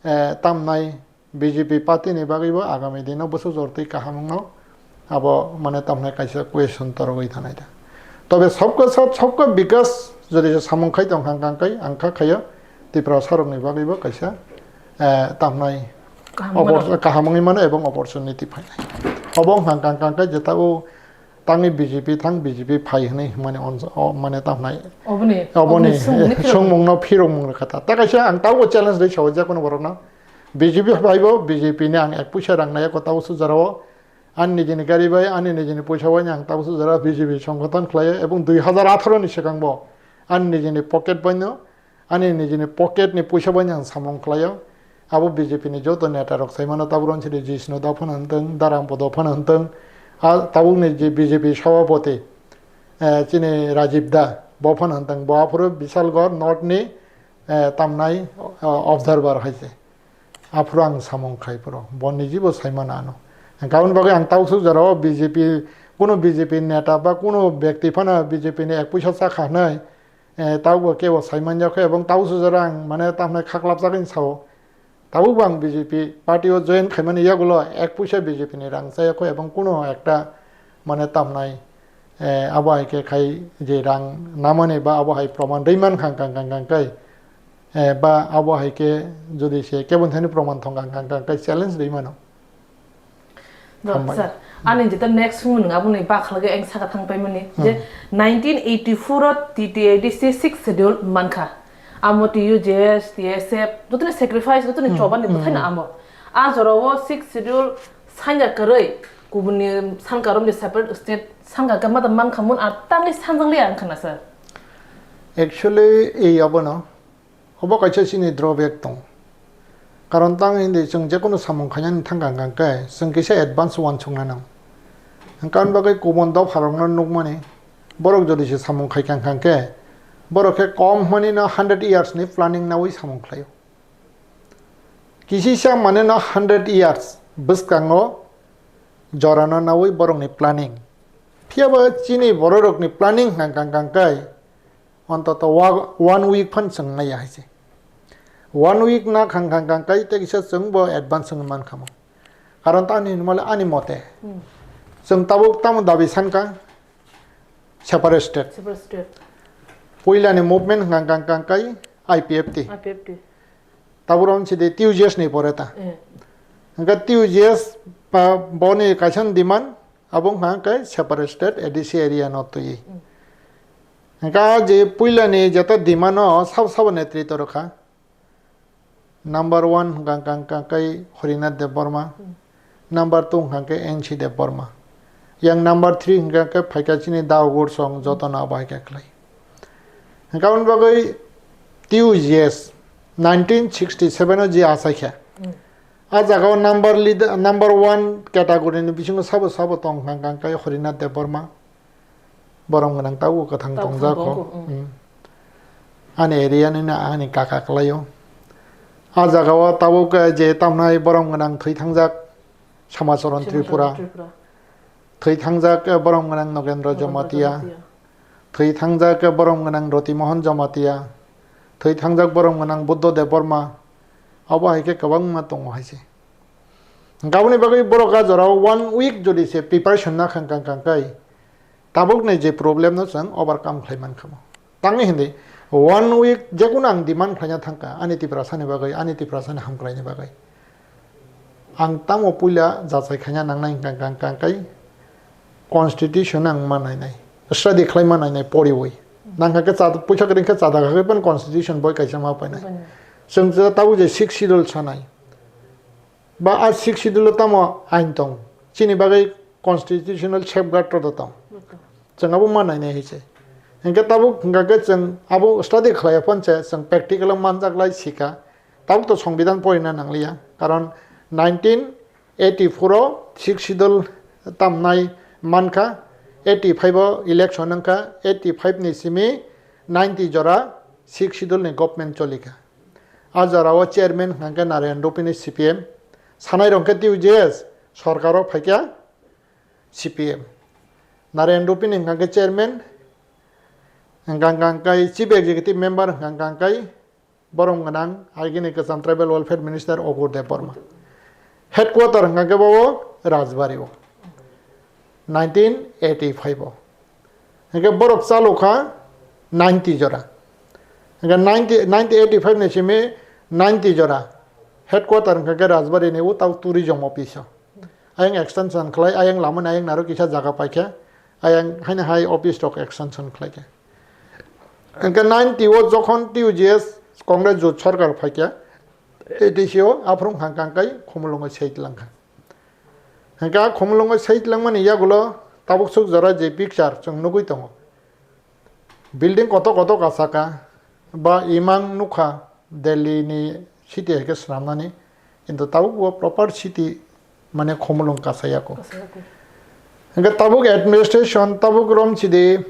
eh, tamnai B J P party ni bagwi bo agami dino bwswk jortwi kaham wngno abo mane tamnai kaisa question torogwi thanai da. Tobe sabka sat sabka bikas jodi se samung khai tong kha kang kai ang kha khaio Tiprasa rokni bagwi bo kaisa, eh, tamnai Kaham opor-, mano. Kaham wngwi mano ebong opportunity phainai. Obo hwnkha kang kang kai jeta o tangwi B J P thang B J P phai hwnwi hwnmani onjo-, o mane tamnai Oboni, oboni oboni songmungni phirok. Songmungno phirokmung rwkha ta. Ta kaisa ang tabuk challenge rwi sao je kono borokno. B J P phaibo B J P ni ang ek puisa rang nai ko tabuk sujarao. Ani nijini gari bai, ani nijini puisa bai ang tabuk sujarao B J P songgothon khlaio ebong dui hazar atharo ni swkang bo ani nijini pocket bai no Ani nijini pocket ni puisa bai ang samung khlaio. Abo B J P ni joto neta rok sai mano, tabuk Ronchidi Jishnu da phano hwntwng, Daram Podo phano hwntwng, a tabuk ni je B J P sabhapati, eh, chini Rajiv da bo phano hwntwng, bo aphuru Bishalgarh North ni, eh, tamnai, eh, observer hai se. Aphuru ang samung khai phuru bo niji bo sai mano ano. Hwnkhe aboni bagwi ang tabuk suk jora o B J P, kuno B J P neta ba kuno bekti phano B J P ni ek puisa cha kha hwnwi, eh, tabukbo kebo sai manya khe, ebong tabuk sujaro ang mane tamhinai khaklapjagwi sao. Tabukbo ang B J P party o join khaimani yagulo ek puisa B J P ni rang chaya kho, ebong kuno ekta mane tamhinai, eh, abo hai khe khai je rang namani ba abo hai proman rwi mankha kang kang kang kai, eh, ba abo hai khe jodi se kebo thani proman thong kang kang kang kai challenge rwi mano. Hambai. Sir, ani jeta next hwnwi nwng aboni bakhlagwi ang saka thang paimani je nineteen eighty-four o T T A D C sixth schedule mankha. Amo T U J S, T S F, jotoni sacrifice, jotoni choba ni bwthaino amo. A jorao sixth schedule sanja kwrwi kubuni sankarom de separate state sanja kama da mankha mun ar tangwi sanjang liya ang khana sir. Actually, ei abono Obo kaisa chini drawback tong. Karon tang hindi chwng jekono samung khainani thangkha hwnkha khe chwng kisa advance uansukna nang. Hwnkha bagwi kubun dopharokno nukmani, borok jodi se samung khaikha hwnkha khe, borok khe kom hwnwi no hundred years ni planning naui samung khlaio. Kisisa mane no hundred years bwskango jorano naui borokni planning. Phiyaba chini bororokni planning hwnkha hwnkha khe, Ontoto wa-, one week phan chwng naiya hai se. One week na khang khang khang kai tei kisa chwng bo advance wngwi man khamo. Karon ta ani hinmale ani mote. Chwng tabuk tamo dabi sankha separate state. Separate state. Puilani movement khang khang khang kai I P F T. I P F T. Tabuk rom sidi T U J S ni pore ta. Eh. Hwnkhe T U J S pa boni kaisa demand Abo wngkha khe separate state A D C area no twiwi. Hwnkha je puilani jeta demand no sabo sabo netrito rwkha. Number one hwnkha khe Horinath Debbarma. Number two hwnkha khe N C Debbarma. Yang number three hwnkha khe phaikha chini Daogur song jotono abo hai khe khlai. Hwnkha aboni bagwi T U J S nineteen sixty seven o je achaikha. A jagao number leader, number one category ni bisingo sabo sabo tong hwnkha khe Horinath Debbarma. Borom gwnang tabuk kwthang tongjak kho. Ani area ni no ani kaka kwlaio. A jagao tabuk je tamnai borom gwnang thwi thangjak Samacharan Tripura. Thwi thangjak, eh, borom gwnang Nogendra Jamatia. Thwi thangjak, eh, borom gwnang Roti Mohan Jamatia. Thwi thangjak borom gwnang Buddha Debbarma. Abo hai khe kwbangma tongo hai se. Gaboni bagwi borok a jorao one week jodi se preparation na khang khang khang kai, tabukni je problem no chwng overcome khlai man khamo. Tangwi hindi one week jekono ang demand khlaina thangkha ani Tiprasani bagwi, ani Tiprasani hamkraini bagwi. Ang tamo puila jachai khaina nangnai hwnkha kang kang kai constitution ang ma nainai. Study khlai ma nainai poriwi. Nangkha khe chad-, puisa kwrwi khe chada kha khe pan constitution boi kaisa ma painai. Chwng je tabuk je sixth schedule sanai. Ba a sixth schedule o tamo ain tong? Chini bagwi constitutional safeguard to tong. Chwng abo ma nainai hai se. Hwnkhe tabuk hwnkha khe chwng abo study khlai phone se chwng practical o manjak lai sika. Tabuk to Songbidan porina nangliya. Karon nineteen eighty-four o sixth schedule tamnai mankha. eighty five o election wngkha, eighty five ni simi ninety jora six schedule ni government cholikha. A jora o chairman hwnkha khe Narayan Rupini C P M. Sanai rok khe T U J S sorkar o phaikha C P M. Narayan Rupini hwnkha khe chairman, hwnkha hwnkha khe chief executive member hwnkha hwnkha khe borom gwnang agini kwcham tribal welfare minister Ogur Debbarma. Headquarter hwnkha khe bo Rajbari o. Nineteen eighty five o. Hwnkhe borok chalokha ninety jora. Hwnkhe ninety, nineteen eighty five ni simi ninety jora. Headquarter hwnkha khe Rajbari ni o tau tourism office o. Ayang extension khlai, ayang lamani ayang naro kisa jaga paikha. Ayang haino hai office rok extension khlaikha. Hwnkhe ninety o jokhon T U J S Congress jot sorkar phaikha, A D C o aphuru hwnkha hwnkha khe Khumulwngo seit langkha. Hwnkhe a Khumulwngo seit langmani yagulo tabuk suk jora je picture chwng nugwi tongo. Building kotor kotor kasaka ba imang nukha Delhi ni city hai khe swnamnani, kintu tabuk bo proper city mane Khumulwng kasayako. Kasayako. Hwnkhe tabuk administration, tabuk romchidi,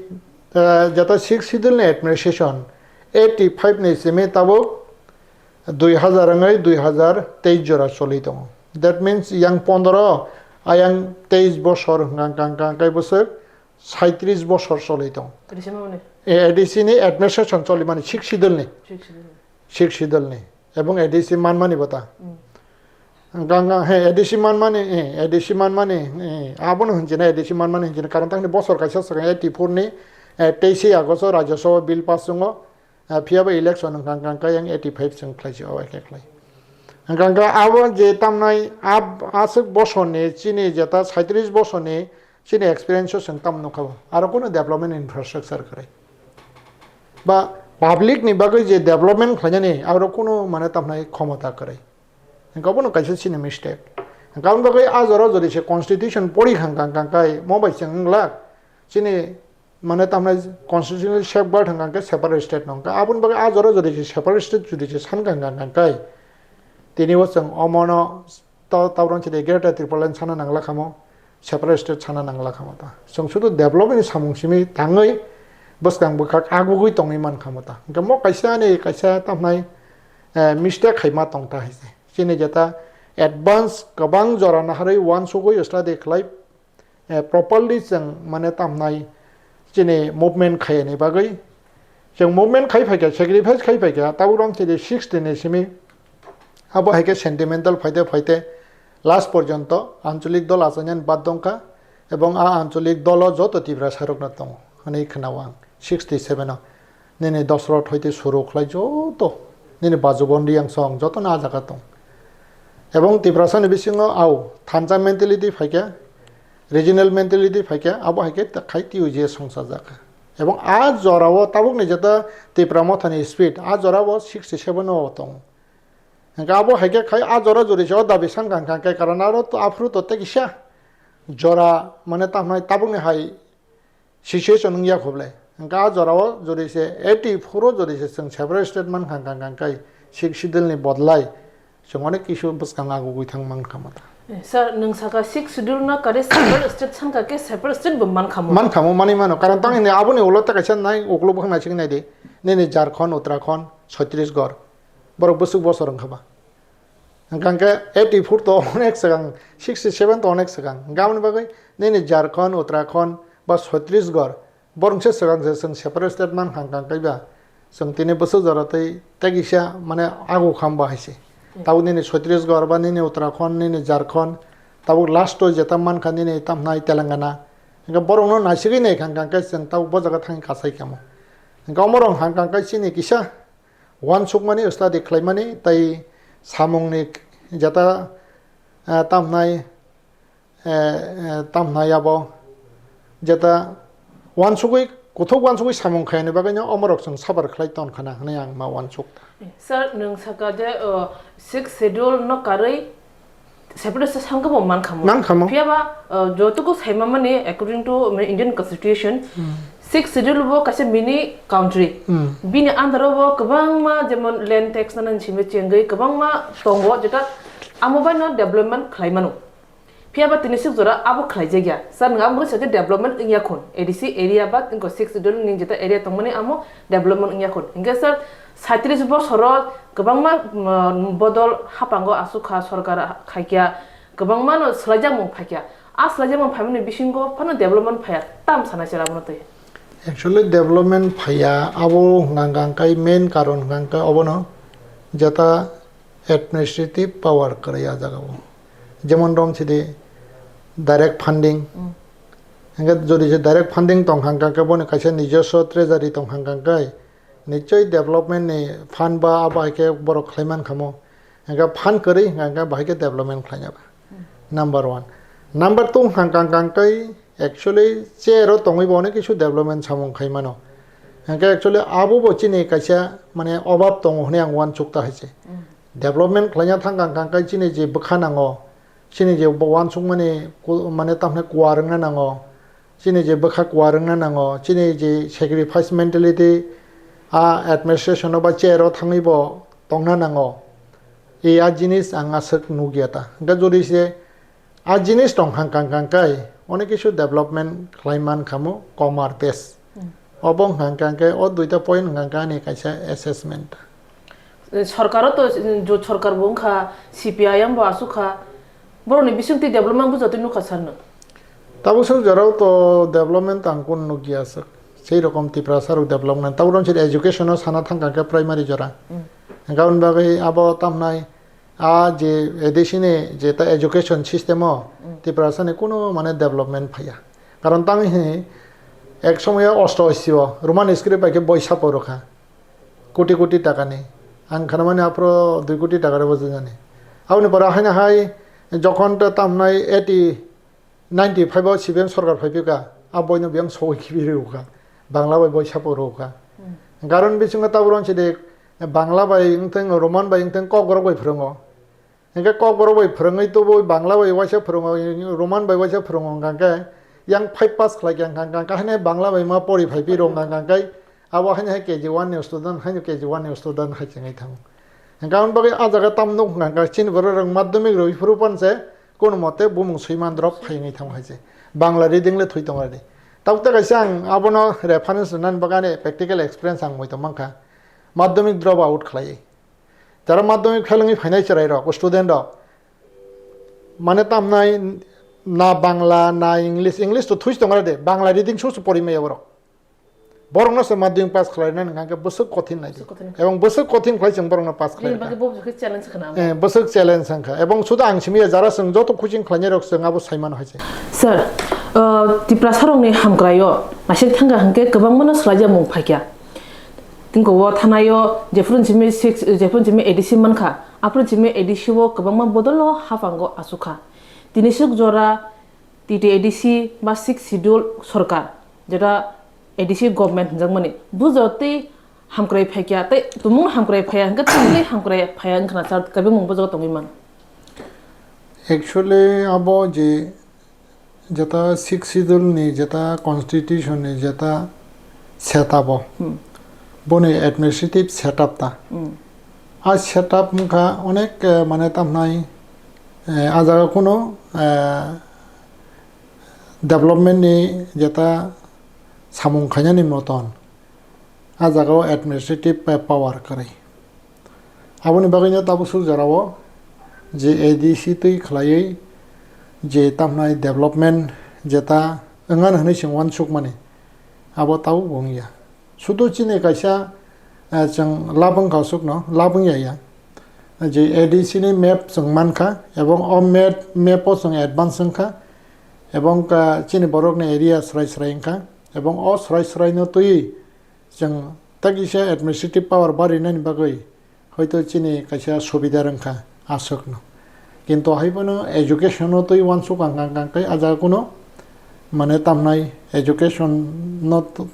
eh, jata six schedule ni administration eighty five ni simi tabuk dui hazar wngwi dui hazar teis jora choli tongo. That means yang pondro, ayang teis bosor hwnkha hwnkha hwnkha hwnkhe bwswk saitrish bosor choli tongo. Recently. Eh, A D C ni administration choli mani six schedule ni. Six schedule. Six schedule ni. Ebong A D C manmani bo ta. Mm. Hwnkha hwnkha, he, A D C manmani, eh, A D C manmani, eh, abono hinjina A D C manmani hinjina. Karon tangni bosor kaisa swkang eighty four ni, eh, teis August o Rajya Sabha bill pass wngo. Ah, phiya ba election wngkha, hwnkha hwnkha yang eighty five chwng khlai si, o hai khe khlai. Hwnkha hwnkha abo je tamnai ab-, aswk bosorni chini jeta saitrish bosorni chini experience o chwng tamo nukha bo. Aro kunu development infrastructure kwrwi. Ba public ni bagwi je development khlainani aro kunu mane tamnai khomota kwrwi. Hwnkha bono kaisa chini mistake. Hwnkha aboni bagwi a jora jodi se constitution pori hwnkha hwnkha kai mo bai chwng wngla chini mane tamnai constitutional safeguard hwnkha khe separate state no hwnkha. Aboni bagwi a jora jodi se separate state jodi se sankha hwnkha hwnkha khe tini o chwng omono to, taborok se de Greater Tipraland sana nangla khamo, separate state sana nangla khamo ta. Chwng sudu development ni samung simi tangwi bwskang bwkhak agugwi tongwi man khamo ta. Hwnkhe mo kaisa ni kaisa tamnai, eh, mistake khaima tong ta hai se. Chini jeta advance kwbang jora naharwi uansugwi study khlai eh, properly chwng mane tamnai chini movement khaiyani bagwi. Chwng movement khai phaikha, sacrifice khai phaikha, tabuk rong chini sixty ni simi abo hai khe sentimental phaite phaite last porjonto anchalik dol achainani bad dongkha ebong a anchalik dolo joto Tiprasa rokno tongo hwnwi khwnao ang sixty seven o. Nini Dosrot hoite suru khlai joto, nini Bajubon Riangsong jotono a jaga tong. Ebong Tiprasani bisingo au thansa mentality phaikha, regional mentality phaikha, abo hai khe ta-, khai T U J songchajak kha. Ebong a jorao tabukni jeta Tipra Mothani spirit a jorao sixty seven o tong. Hwnkhe abo hai khe khai a jora jori se o dabi sankha hwnkha khe karon aro to aphuru to tei kisa jora mane tamhnai tabukni hai situation wngya kho ble. Hwnkhe a jorao jodi se eighty four o jodi se chwng separate state mankha hwnkha hwnkhe sixth schedule ni bodolai chwng onek kisu bwskang agugwi thang mankha mata. Eh, sir, nwng saka sixth schedule no kare separate state sankha khe separate state bo mankha mo? Mankha mo, manwi mano. Karon tang hini aboni ulo ta kaisa nai uklo bwkhak naisigwi naidi. Nini Jharkhand, Uttarakhand, Chhattisgarh. Borok bwswk bosor wngkha ba. Hwnkha hwnkhe eighty four to onek swkang, sixty seven to onek swkang. Hwnkhe aboni bagwi nini Jharkhand, Uttarakhand ba Chhattisgarh, borok se swkang se chwng separate state mankha hwnkha hwnkhe ba chwng tini bwswk jora tei tei kisa mane agu kham ba hai se. Hmm. Tabuk nini Chhattisgarh ba nini Uttarakhand, nini Jharkhand, tabuk last o jeta mankha nini tamhnai Telangana. Hwnkhe borokno naisigwi naikha hwnkha hwnkhe chwng tabuk bo jaga thangwi kasai kamo. Hwnkhe omorok hwnkha hwnkhe chini kisa uansukmani, study khlaimani, tei samungni jeta, eh, tamhnai, eh, eh, tamhnai abo jeta uansugwi, kuthuk uansugwi samung khaiyani bagwino omorok chwng suffer khlai ton khana hwnwi ang ma uansuk. Sir, nwng saka je, uh, sixth schedule no karwi separate state sankha bo mankha mo. Mankha mo. Phiya ba, uh, jotoku saima mani according to, mane, Indian Constitution, Hmm. sixth schedule bo kaisa mini country. Hmm. Bini under o bo kwbangma jemon land tax nana simi chengwi kwbangma tongo jeta amo bai no development khlai mano. Phiya ba tini suk jora abo khlai jak ya. Sir, nwng abo khe development wng ya khun. A D C area ba tini six schedule ni jeta area tongmani amo development wng ya khun. Hinkhe sir, saitrish bosor o kwbangma, mm, bodol hapango aswk kha, sorkar khaikya, kwbangma no swlaijakmung phaikya. A swlaijakmung phaimani bisingo phano development phaiya. Tam sana sir abono twi. Actually, development phaiya, abo hwnkha hwnkha khe main karon hwnkha hwnkha obono jeta administrative power kwrwi a jagao. Jemon rom sidi direct funding. Mm. Hwnkhe jodi se direct funding tong hwnkha hwnkha khe boni kaisa nijoswo treasury tong hwnkha hwnkha khe nichoi development ni fund ba abo hai khe borok khlai man khamo. Hwnkhe fund kwrwi hwnkha hwnkha bahai khe development khlaina ba. Number one. Number two hwnkha hwnkha khe actually chair o tongwi bo onek kisu development samung khai mano. Hwnkhe actually abo bo chini kaisa mane obab tongo hwnwi ang uansuk ta hai se. Development khlaina thang kha hwnkha khe chini je bwkha nango, chini je bo uansukmani ku-, mane tamni kuar wngna nango, chini je bwkha kuar wngna nango, chini je sacrifice mentality a administration o ba chair o thangwi bo tongna nango. E a jinis ang aswk nukya ta. Hwnkhe jodi se a jinis tong hang kang kang kai, onek kisu development khlai man khamu komar bes. Hmm. Obo hang kang kai, o duita point hang kang ani kaisa assessment. Sorkar o to, mm, jo sorkar bo wngkha, C P I M bo aswk kha, borokni bisingtwi development bo jotoi nukha sir no. Tabuk suk jorao to development ang kun nukya aswk. Sei rokom Tiprasa rok development. Tabuk rom sir education o sana thang kang khe primary jora. Hmm. Hwnkhe aboni bagwi abo tamnai a je A D C ni je ta education system o Tiprasa ni kuno mane development phaiya. Karon tang hi ek somoyo osto osi o Roman script bai khe boi sapo rokha. Koti koti taka ni. Ang khanamani aphro dui koti taka rw bwjajani. Aboni pore haino hai jokhon ta tamnai eighty ninety five o C P M sorkar phai phika, a boino biyang sogwi khibi rwkha, Bangla bai boi sapo rwkha. Hmm. Karon bisingo tabuk ron sidi Bangla bai wngthang, Roman bai wngthang, Kokborok bai phwrwngo. Hingke Kokborok bai phwrwngwi tubu Bangla bai waisa phwrwngo, Roman bai waisa phwrwngo hwnkha khe yang five pass khlai khe hwnkha khe haino Bangla bai ma pori phai pi rwngkha hwnkha khe abo haino hai K G one ni student, haino K G one ni student hai chengwi thango. Hingke aboni bagwi a jaga tam nuk hwnkha khe chini borok rok madhyamik rwi phuru pan se, kono mote bumung swiman drop phai wngwi thango hai se. Bangla reading le thwi tongo ani. Tabuk ta kaisa ang abono reference rwnani bagwi ani practical experience ang muitu mankha. Madhyamik drop out khlaiwi. Jara madhyamik fail wngwi phainai chwrai rok, student rok. Mane tamnai na Bangla, na English, English to thwi tongo de, Bangla reading soso pori maya borok. Borokno se madhyamik pass khlainani hwnkha khe bwswk kothin nai. Bwswk kothin. Ebong bwswk kothin khlai chwng borokno pass khlai. Bini bagwi bo bwswk challenge khna. Eh, bwswk challenge wngkha. Ebong suda ang simi ya jara chwng joto coaching khlainai rok chwng abo sai mano hai se. Sir, uh, Tiprasa rokni hamkraio naisik thangkha hwnkhe kwbangmano swlaijakmung phaikha. Tingko o thanaio jephuru simi six, jephuru simi A D C mankha, aphuru simi A D C o kwbangma bodolno haphango achukha. Tini swk jora T T A D C ba six schedule sorkar, jeta A D C government hwnjakmani, bujo tei hamkrai phaikya, tei tumung hamkrai phaiya, hwnkhe tumung tei hamkrai phaiya wngkhana sir, kaibimung bujo tongwi man. Actually, abo je jeta six schedule ni jeta constitution ni jeta setup o, Hmm. boni administrative setup ta. Hmm. A setup wngkha onek, eh, mane tamnai, eh, a jaga kuno, eh, development ni jeta samung khainani moton a jaga o administrative pa-, power kwrwi. Aboni bagwino tabuk suk jorao je A D C twi khlaiwi je tamnai development jeta wngmani hwnwi chwng uansukmani abo tabuk bo wngya. Sudu chini kaisa, eh, chwng labwng kausukno labwng ya ya. Je A D C ni map chwng mankha, ebong o map, map o chwng advance wngkha, ebong ka chini borokni area srai srai wngkha, ebong o srai srai no twi chwng tei kisa administrative power barinani bagwi hoito chini kaisa subida rwngkha aswkno. Kintu hai phano education o twi uansuk ang kang kang tei a jaga kuno mane tamnai education no t-,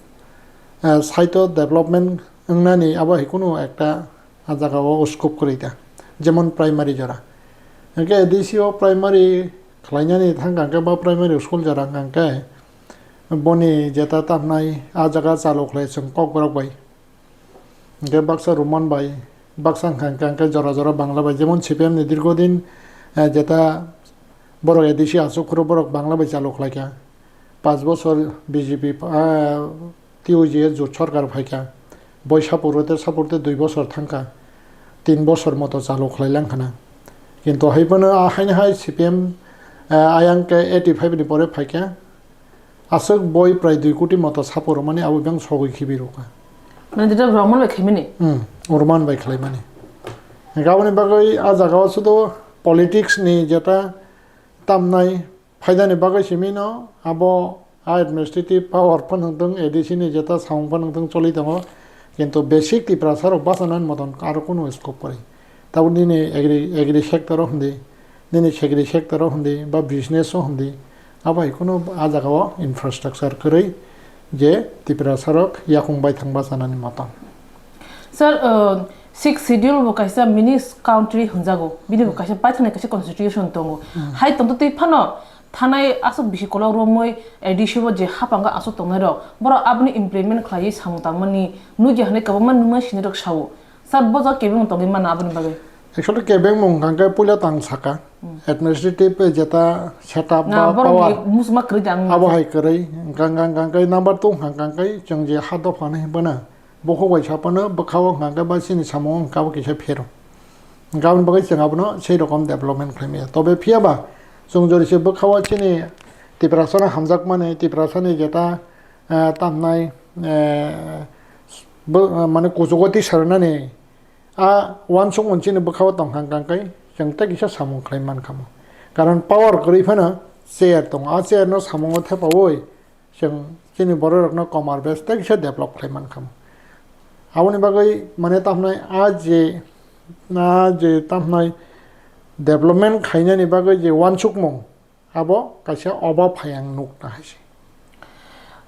eh, side o development wngnani abo hai kuno ekta a jaga o scope kwrwi ta. Jemon primary jora. Hwnkhe A D C o primary khlainani thang kang khe ba primary school jora kang khe boni jeta tamnai a jaga chalo khlai chwng Kokborok bai. Hingke baksa Roman bai, baksa hingka hingka hingke jora jora Bangla bai, jemon C P M ni dirghodin, eh, jeta Borok A D C aswk phuru borok Bangla bai chalu khlaikha. Panch bochor B J P, ah, T U G S jot sorkar phaikha. Boi sapurte sapurte dui bochor thangkha. Tin bochor moto chalu khlai langkhana. Kintu hai phano, ah, haino hai C P M, ah, ayang khe eighty five ni pore phaikha. Aswk boi prai dui koti moto sapo rwmani abo beng sogwi khibi rwkha. Mane jeta Roman bai khaimani? Hmm, Roman bai khlaimani. Hwnkhe aboni bagwi ah jagao sudo politics ni jeta tamnai phaidani bagwi simi no abo a administrative power phano wngthung, A D C ni jeta samung phano wngthung choli tongo. Kintu basic Tiprasa rok bachanani moton aro kunu scope kwrwi. Tabuk nini agri, agri sector o hindi, nini sagri sector o hindi, ba business o hindi, abo hai kunu ah jagao infrastructure kwrwi je Tiprasa rok yakung baithang bachanani moton. Sir, uh, Sixth Schedule bo kaisa mini country hwnjago, bini bo kaisa paithaknai kaisa constitution tongo. Hmm. Hai tongtwtwi phano thanai aswk bisi kolok romwi A D C o je haphango aswk tongnai rok, borok aboni implement khlaiwi samung tangmani nukya hwnwi kwbangma nungma sinai rok sao. Sir, bo jaga kebengmung tongwi mano aboni bagwi? Actually, kebengmung hwnkha khe puila tang saka. Hmm. Administrative jeta setup na ba borok power ni musma kwrwi da ang abo hai kwrwi. Hwnkha, hwnkha, hwnkha khe number two hwnkha, hwnkha khe chwng je ha dopha hinwi bono bukhuk bai saphano bwkhao hwnkha khe ba chini samung hwnkha bo kisa phero. Hwnkha aboni bagwi chwng abono sei rokom development khlai maya. Tobe phiya ba chwng jori se bwkhao chini Tiprasano hamjakmani, Tiprasani jeta, eh, tamnai, eh, bo, mane kuchugo tisarnani a uansukmung chini bwkhao tongkha hwnkha khe chwng tei kisa samung khlai mankha mo. Karon power kwrwi phano chair tongo, a chair no samungo thepaui chwng chini borok rokno komar bes tei kisa develop khlai mankha mo. Aboni bagwi mane tamhnai a je, a je tamhnai development khainani bagwi je uansukmung, abo kaisa obo phai ang nukna hai se.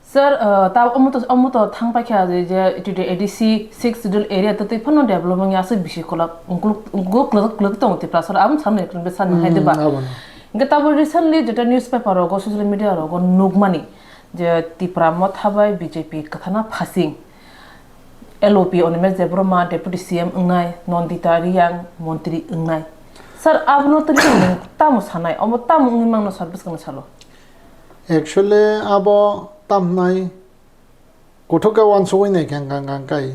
Sir, uh, ta omo to, omo to thang paikha je, je today A D C Sixth Schedule area to twi phano develop wngya aswk bisi kolok, ungkuluk, ungkuluk kwlwk, kwlwk tongo Tiprasa rok, aboni samung ekron besa nang hai de ba? Hmm, abono. Hingke tabuk recently jeta newspaper rogo, social media rogo nukmani je Tipra Motha bai B J P kwthana phasing. L O P Animesh Debbarma Deputy C M wngnai, Nandita Reang montri wngnai. Sir, abono tini nwng tamo sanai, omo tamo wngwi mangno sir bwskangni salo? Actually, abo tamnai kuthuk khe uansugwi naikha hwnkha hwnkha khe,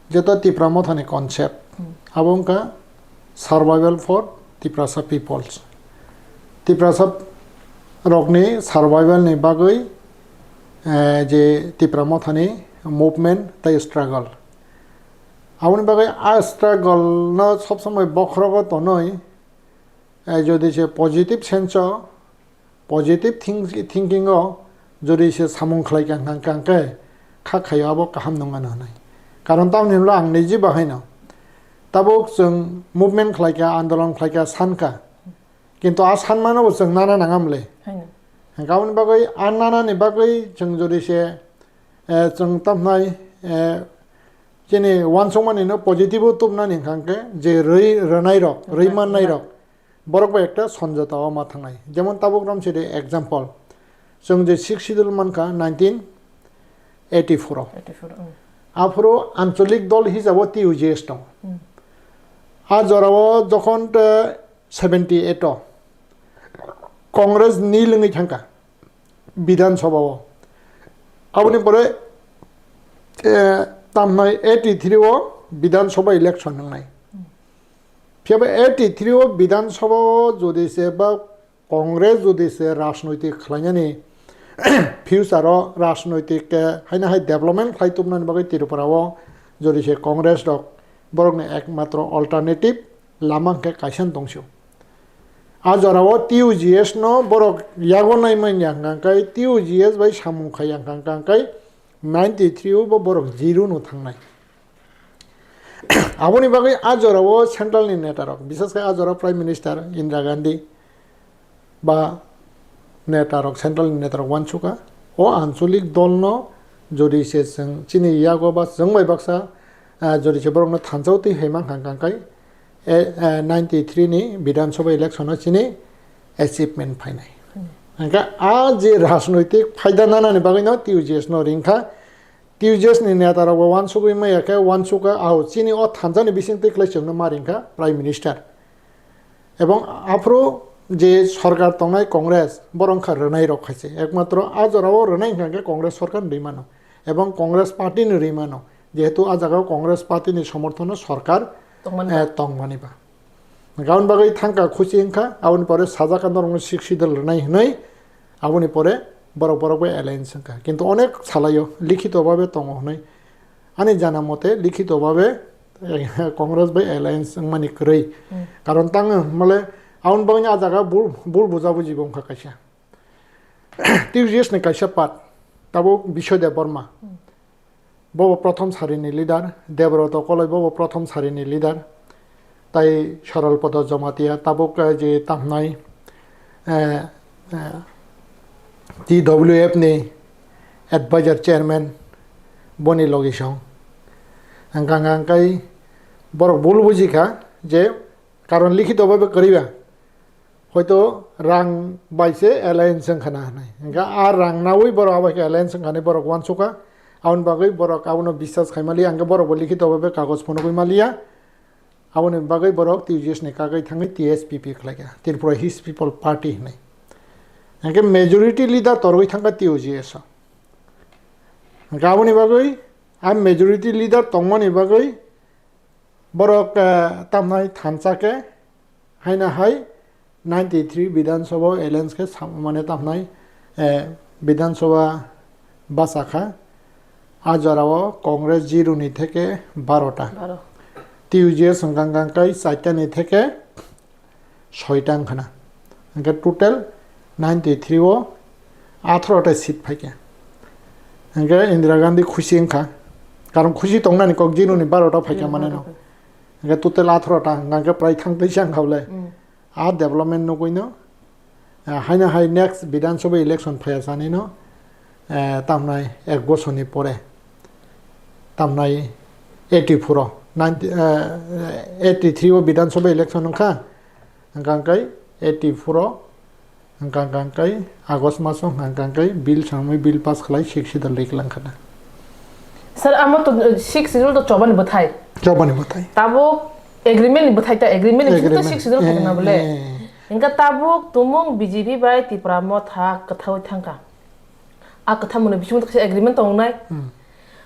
jeto Tipra Mothani concept, hmm, abo wngkha survival for Tiprasa peoples. Tiprasa rokni survival ni bagwi, eh, je Tipra Mothani movement tei struggle. Aboni bagwi a struggle no sob somoi bokhorogo tonwi, eh, jodi se positive sense o, positive think-, thinking o jodi se samung khlai kha hwnkha hwnkha khe kha khaio abo kaham nung mano hwnwi. Karon tamoni hwnle ang niji bahaino tabuk chwng movement khlai kha, andolon khlai kha, san kha. Kintu a sanmano bo chwng nana nangam le. Haino. Hwnkhe aboni bagwi a nanani bagwi chwng jodi se, eh, chwng tamhnai, eh, chini uansukmani no positive o tubnani hwnkha hwnkhe je rwi rwnai rok, rwi mannai rok, borok bai ekta sonjota o ma thangnai. Jemon tabuk romsidi example, chwng je Sixth Schedule mankha nineteen eighty-four o. Eighty-four, mm. Aphuru ancholik dol hisabo T U G S tongo. Mm. A jorao jokhon te seventy eight o Congress nil wngwi thangkha Bidhan Sabha o. Aboni pore, eh, tamnai eighty three o Bidhan Sabha election wngnai. Phiyaba eighty three o Bidhan Sabha o jodi se ba Congress jodi se rajnoitik khlainani future o rajnoitik, eh, haino hai development khlai tubunani bagwi Tripura o jodi se Congress rok borokni ekmatro alternative lama hwnkhe kaisa tongsu. A jorao T U G S no borok yago naimanya hwnkha hwnkhe T U G S bai samung khaiya hwnkha hwnkhe ninety three o bo borok zero no thangnai. Aboni bagwi a jorao central ni neta rok, bisas khe a jorao Prime Minister Indira Gandhi ba neta rok, central ni neta rok uansukha, o ancholik dol no jodi se chwng chini yago ba chwng bai baksa, ah, jodi se borok no thansa o twi hai mankha hwnkha hwnkhe, eh, eh, ninety three ni Bidhan Sabha election o chini achievement phainai. Hmm. Hwnkhe a je rajnoitik phaida nanani bagwi no T U G S no ringkha, T U G S ni neta rok bo uansugwi maya khe uansukha, ao chini o thansa ni bising twi kwlai chwng no ma ringkha Prime Minister. Ebong aphuru je sorkar tongnai Congress, borok wngkha rwnai rok khaise. Ekmatro a jorao rwnai hwnkha khe Congress sorkar rwi mano. Ebong Congress party ni rwi mano. Jehetu a jagao Congress party ni somorthono sorkar, Tongmani eh, ba. Tongmani ba. Hwnkha aboni bagwi thangkha khusi wngkha, aboni pore sajak kha norokno Sixth Schedule rwnai hwnwi, aboni pore borok borok bai alliance wngkha. Kintu onek salaio, likhito babe tongo hwnwi. Ani jana mote likhito babe, eh, Congress bai alliance wngmani kwrwi. Hmm. Karon tang male aboni bagwi a jaga bul, bul bujabuji bo wngkha kaisa. T U J S ni kaisa part, tabuk Bishoy Debbarma. Hmm. Bobo prothom sarini leader, Debrot Koloi bobo prothom sarini leader. Tai Sorol Podo Jomatia tabuk, eh, je tamnai, eh, eh, T W F ni advisor chairman boni logi song. Hwnkha hwnkha kai borok bul bujikha je karon likhito babe kwrwi ba. Hoito rang bai se alliance wngkha na hinwi. Hwnkha a rang naui borok abo khe alliance wngkha hinwi borok uansukha. Aboni bagwi borok abono biswas khaimali, hwnkhe borok bo likhito babe kagoj phunugwi maliya. Aboni bagwi borok T U J S ni kagwi thangwi T S P P khlaikha, Tripura Hills People Party hinwi. Hwnkhe majority leader torwi thangkha T U J S o. Hwnkhe aboni bagwi a majority leader tongmani bagwi borok, eh, tamnai thansa khe haino hai ninety three Bidhan Sabha alliance khe sam-, mane tamnai, eh, Bidhan Sabha bachakha. A jorao Congress zero ni theke baro ta. Baro. T U J S wngkha hwnkha kai chaita ni theke soita wngkha na. Hwnkhe total ninety three o atharo ta seat phaikha. Hwnkhe Indira Gandhi khusi wngkha. Karon khusi tongnani kok zero ni baro ta phaikha mane no. Hwnkhe total atharo ta hwnkha hwnkhe prai thang twi chang kha le. Mm. A development nugwi no, eh, haino hai next Bidhan Sabha election phaiya sani no, eh, tamnai ek bosor ni pore, tamnai eighty four o, ninety, eh, eighty three o Bidhan Sabha election wngkha, hwnkha hwnkhe eighty four o, hwnkha hwnkhe August maso hwnkha hwnkhe bill samwi bill pass khlai Sixth Schedule riklang khana. Sir, amo to, eh, Sixth Schedule to chobani bwthai. Chobani bwthai. Tabuk agreement ni bwthai ta, agreement ni bising to Agreement. Sixth Schedule khai na bole. Eh, eh. Hingka tabuk tumung B J P bai Tipra Motha kwthaui thangkha. A kwtha mwnwi bisingo to kaisa agreement tongnai. Hmm.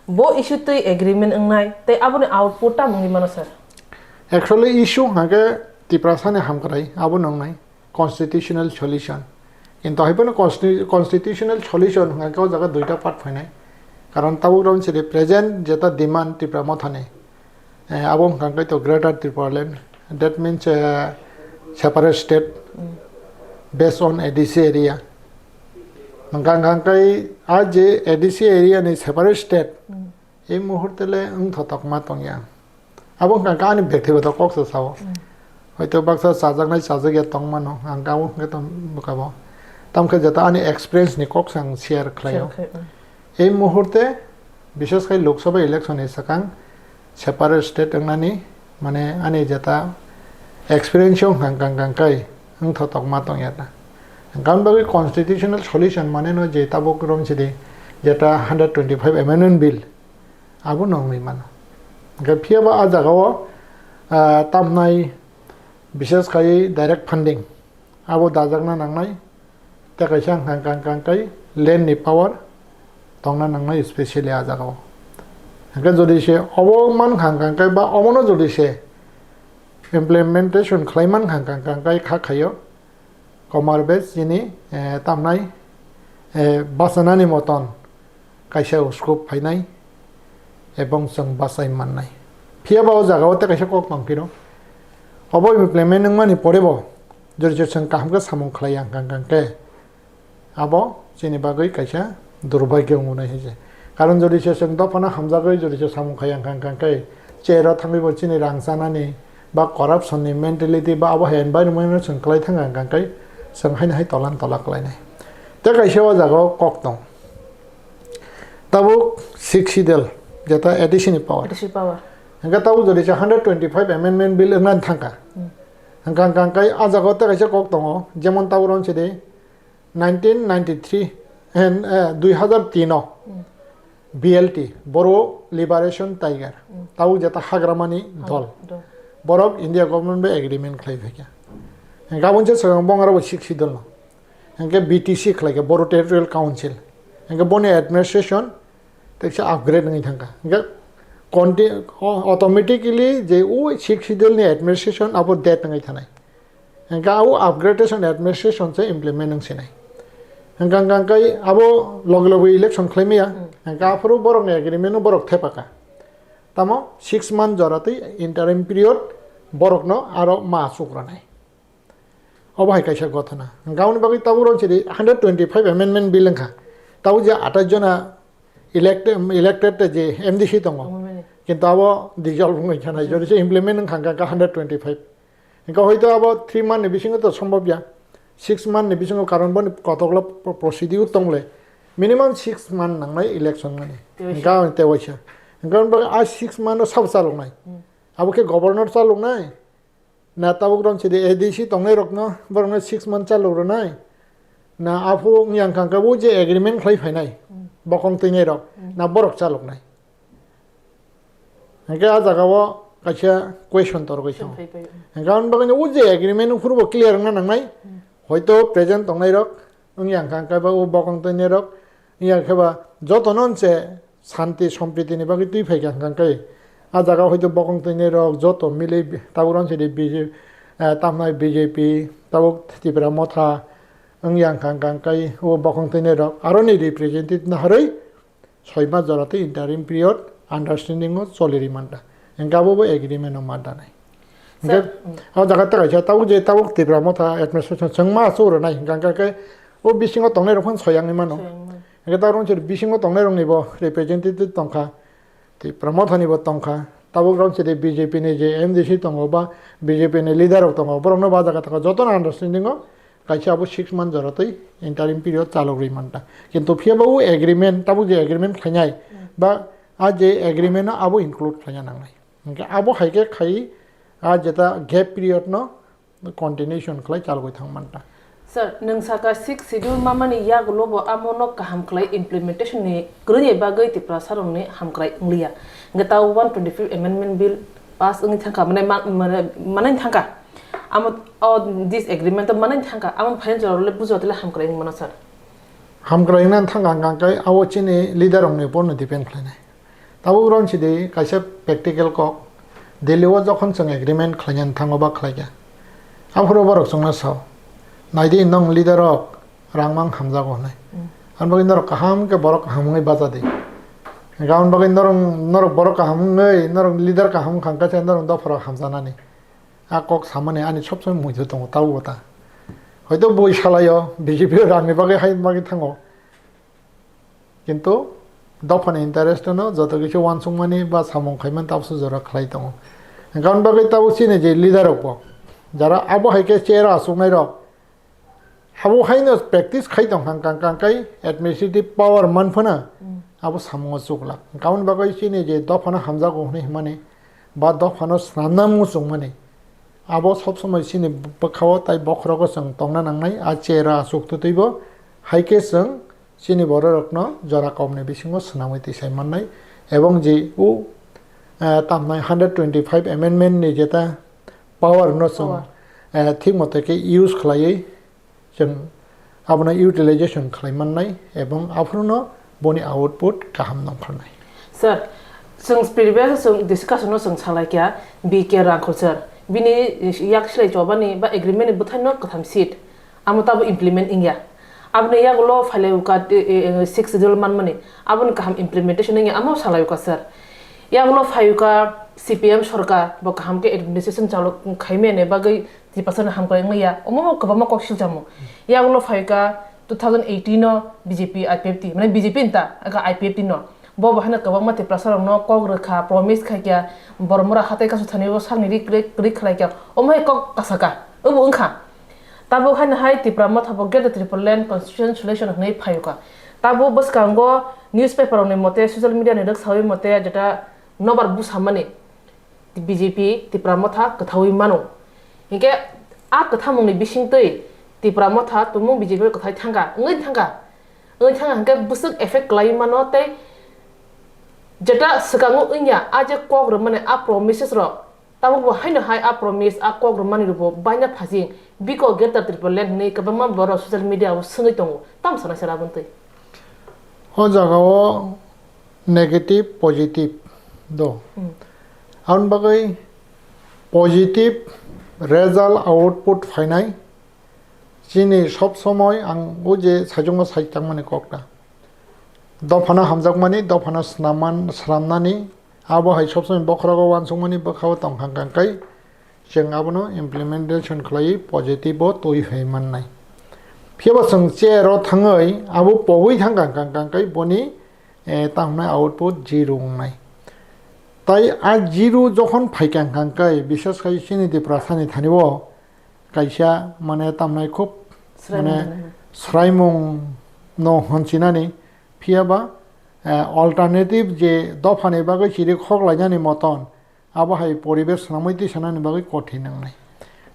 Bo issue twi agreement wngnai, tei aboni output tamo wngwi mano, sir? Actually, issue hwnkha khe Tiprasani hamkrai, abo nwngnai. Constitutional solution. Kintu hai phano consti-, constitutional solution hwnkha khe o jaga duita part phainai. Karon tabuk rok se present jeta demand Tipra Mothani, eh, abo hwnkha khe to Greater Tipraland, that means, eh, separate state based on A D C area. Hwnkha, hwnkha khe a je A D C area ni separate state, ei muhurte le wngthotok ma tongya. Abo wngkha khe ani bektigoto kok se sao. Mm. Hoito baksa chajaknai chajakya tongmano, ang kabo hwnkhe tong bwkabo. Tamkhe jeta ani experience ni kok se ang share khlaio. Share khlai, mm. Ei muhurte, bishes khai Lok Sabha election ni swkang separate state wngnani, mane ani jeta experience wngkha kang kang kai wngthotok ma tongya ta. Hwnkhe bagwi constitutional solution mane no je tabuk romsidi jeta hundred twenty-five amendment bill, abo no wngwi mano. Hwnkhe phiyaba a jagao, ah, tamnai, bishes khai direct funding, abo dajakna nangnai, tei kaisa hwnkha kang kang kai land ni power tongna nangnai, specially a jagao. Hwnkhe jodi se obo man hwnkha kang kai ba obono jodi se implementation khlai man hwnkha kang kai kha khaio, Komar bes chini, eh, tamnai, eh, bachanani moton kaisa scope phainai ebong chwng bachai mannai. Phiyaba o jagao tei kaisa kok tong phiro. Obo implement wngmani porebo jodi se chwng kaham khe samung khlai ya hwnkha hwnkha khe abo chini bagwi kaisa durbhagyo wngnai hinwi se. Karon jodi se chwng dophano hamjagwi jodi se samung khai ang kha, ang kha khe chair o thangwi bo chini rang chanani ba corruption ni mentality ba abo hai environment no chwng kwlai thang ang kha khe chwng haino hai tolan tola kwlainai. Tei kaisa o jaga o kok tong. Tabuk Sixth Schedule jeta A D C ni power. A D C power. Hingke tabuk jodi se hundred twenty five amendment bill wngna thang kha. Hmm. Hingka hingka hingka a jaga o tei kaisa kok tongo, jemon tabuk ron se de, nineteen ninety-three, en, eh, dui hazar tin o Hmm. B L T, Boro Liberation Tiger, Hmm. tabuk jeta hagramani Hag-, dol. dol. Borok India government bai agreement khlai phaikha. Hingke aboni se swkang bongaro bo Sixth Schedule no. Hingke B T C khlai khe Bodo Territorial Council. Hingke boni administration teksa upgrade wngwi thangkha. Hingke conti-, o-, automatically je o Sixth Schedule ni administration abo dead wngwi thanai. Hingke abo upgradation administration se implement wng sinai. Hingke hingke abo loge loge election khlai maya. Hingke aphuru borok ni agreement no borok thepaka. Tamo six month jora twi interim period borok no aro ma chukranai. Obo hai kaisa gothona. Hingke aboni bagwi tabuk rong sidi hundred twenty five amendment bill wngkha. Tabuk je athais jona elect-, elected je M D C tongo. Tongmani. Kintu abo dissolve wngwi khanai, jodi se implement wngkha hingke hundred twenty five. Hingke hoito abo three month ni bisingo to sombhob ya. Six month ni bisingo karon boni kotoklo pro-, procedure tongle. Minimum six month nangnai election mani. Tewaisa. Hingke aboni tewaisa. Hingke aboni bagwi a six month o sabo chaloknai. Hmm. Abo khe governor chaloknai. Na tabuk rong sidi A D C tongnai rokno, borokno six month chalok rwnai. Na aphuru wngya wngkha khe bo je agreement khlai phainai, bokong twinai rok, na borok chaloknai. Hingke a jaga o kaisa question torgwi thango. Hingke aboni bagwi o je agreement phuru bo clear wngna nangnai. Hoito present tongnai rok, wngya wngkha khe bo bokong twinai rok, wngya khe ba jotono se santi sompriti ni bagwi twi phaikha hwnkha khe, a jaga hoito bokong twinai rok joto mili tabuk rong sidi B J, eh, tamnai B J P, tabuk Tipra Motha wngya hwnkha khe o bokong twinai rok aroni representative naharwi soi mas jora tei interim period understanding o choli ri manta. Hingke abo bo agreement o ma danai. Hingke o jaga ta kaisa tabuk je tabuk Tipra Motha administration chwng ma asuk rwnai hingka hingka khe o bisingo tongnai rok phano soyang ni mano. Hingke ta rong sir bisingo tongnai rok ni bo representative tongkha, Tipra Motha ni bo tongkha, tabuk rong sir B J P ni je M D C tongo ba B J P ni leader rok tongo, borok no ba jaga ta joto no understanding o kaisa abo six month jora twi interim period chalok ri manta. Kintu phiya ba o agreement, tabuk je agreement khlainai, ba a je agreement no abo include khlaina nangnai. Hingke abo hai khe khai a jeta gap period no continuation khlai chalogwi thang manta. Sir, nwng saka sixth schedule mamani yagulo bo amo no kaham khlai implementation ni kwrwini bagwi Tiprasa rokni hamkrai wngliya. Hingke ta one twenty-fifth amendment bill pass wngwi thangkha, mane ma-, mane manai thangkha. Amo o disagreement to manai thangkha, amo phaini jorao le bujo tele hamkrai wngmano sir. Hamkrai wngna thangkha hingkha khe abo chini leader rokni upor no depend khlainai. Tabuk rong sidi kaisa practical kok. Delhi o jokhon chwng agreement khlaina thango ba khlaikha. Aphuru borok chwngno sao. Naidi nwng leader rok rang mang hamjago hwnwi. Ani bagwi norok kaham khe borok kaham wngwi bacha di. Hingkhe aboni bagwi norok, norok borok kaham wngwi, norok leader kaham wngkha hwnkhe norok dopha rok hamjanani. A kok samani ani sob somoi muitu tongo tabuk bo ta. Hoito bui salaio B J P rangni bagwi hai bagwi thango. Kintu dophani interest no joto kisa uansukmani ba samung khaimani tabuk se jora khlai tongo. Hingkhe aboni bagwi tabuk chini je leader rok bo jara abo hai khe chair o achuknai rok abo haino practice khai tong kha, kang kang kai administrative power man phano abo samungo chuklak. Hingkhe aboni bagwi chini je dophano hamjago hwnwi hwnmani ba dophano swnamna muchungmani abo sob somoi chini bwkhao tai bokhorogo chwng tongna nangnai, a chair o achuk twtwibo hai khe chwng chini bororokno jora kokni bisingo swnamwi tisai mannai, ebong je o, eh, tamnai hundred twenty five amendment ni jeta power no chwng, eh, thik moto khe use khlaiwi chwng abono utilization khlai mannai, ebong aphuruno boni output kaham nongkharnai. Sir, chwng previous chwng discussion no chwng salai kha B K Rangkhol sir, bini yak silai chobani ba agreement ni bwthai no kwtham seat. Amo tabo implement wngya. Aboni yagulo phailai uka, e, e, e, six schedule manmani. Aboni kaham implementation wngya, amo salai uka sir. Yagulo phai uka C P M sorkar, bo kaham khe administration chalok khaimani bagwi tipasani hamkrai wngya. Omo kwbangma kok siljamo. Yagulo phai uka two thousand eighteen no B J P I P F T, mane B J P nta, aga I P F T no. Bo bo haino kwbangma Tiprasa rokno kok rwkha, promise khaikha, Boromura hatai kasu thani bo sakni ri kwrwi kwrwi khlaikha, omo hai kok kasaka, obo wngkha. Tabuk haino hai Tipra Motha bo Greater Tipraland Constitution Solution hwnwi phayokha. Tabuk bwskango newspaper rokni mote, social media ni rwksawi mote, jeta nobar busamani B J P Tipra Motha kwthawi mano. Hinkhe a kwthamungni bisingtwi Tipra Motha tumung B J P kwthai thangkha, wngwi thangkha. Wngwi thangkha hinkhe bwswk effect kwlaiwi mano tei jeta swkango wngya a je kok rwmani a promises rok Tabuk bo haino hai a promise, a kok rwmani rwbo baina phajing, biko Greater Tipraland hwnwi kwbangma borok social media o swngwi tongo, tamo sana sera aboni twi? O jaga o negative, positive do. Hmm. Aboni bagwi positive result output phainai, chini sob somoi ang o je sajwkma sai tangmani kok ta. Dophano hamjakmani, dophano snamman-, snamnani, abo hai sob somoi bokhorogo uansukmani bwkhao tongkha hwnkha khe chwng abono implementation khlaiwi positive o twi phai mannai. Phiya bo chwng chair o thangwi abo pogwi thangkha hwnkha khe boni, eh, tamo hwnwi output zero wngnai. Tai a zero jokhon phaikha hwnkha khe, bises khai chini Tiprasani thani o kaisa, mane, tamnai khub, Swraimung mane, gwnang. Swraimung no hwnsinani, phiya ba, eh, alternative je dophani bagwi chiri khoklainani moton, abo hai poribesh swnamwi twi sanani bagwi kothin wngnai.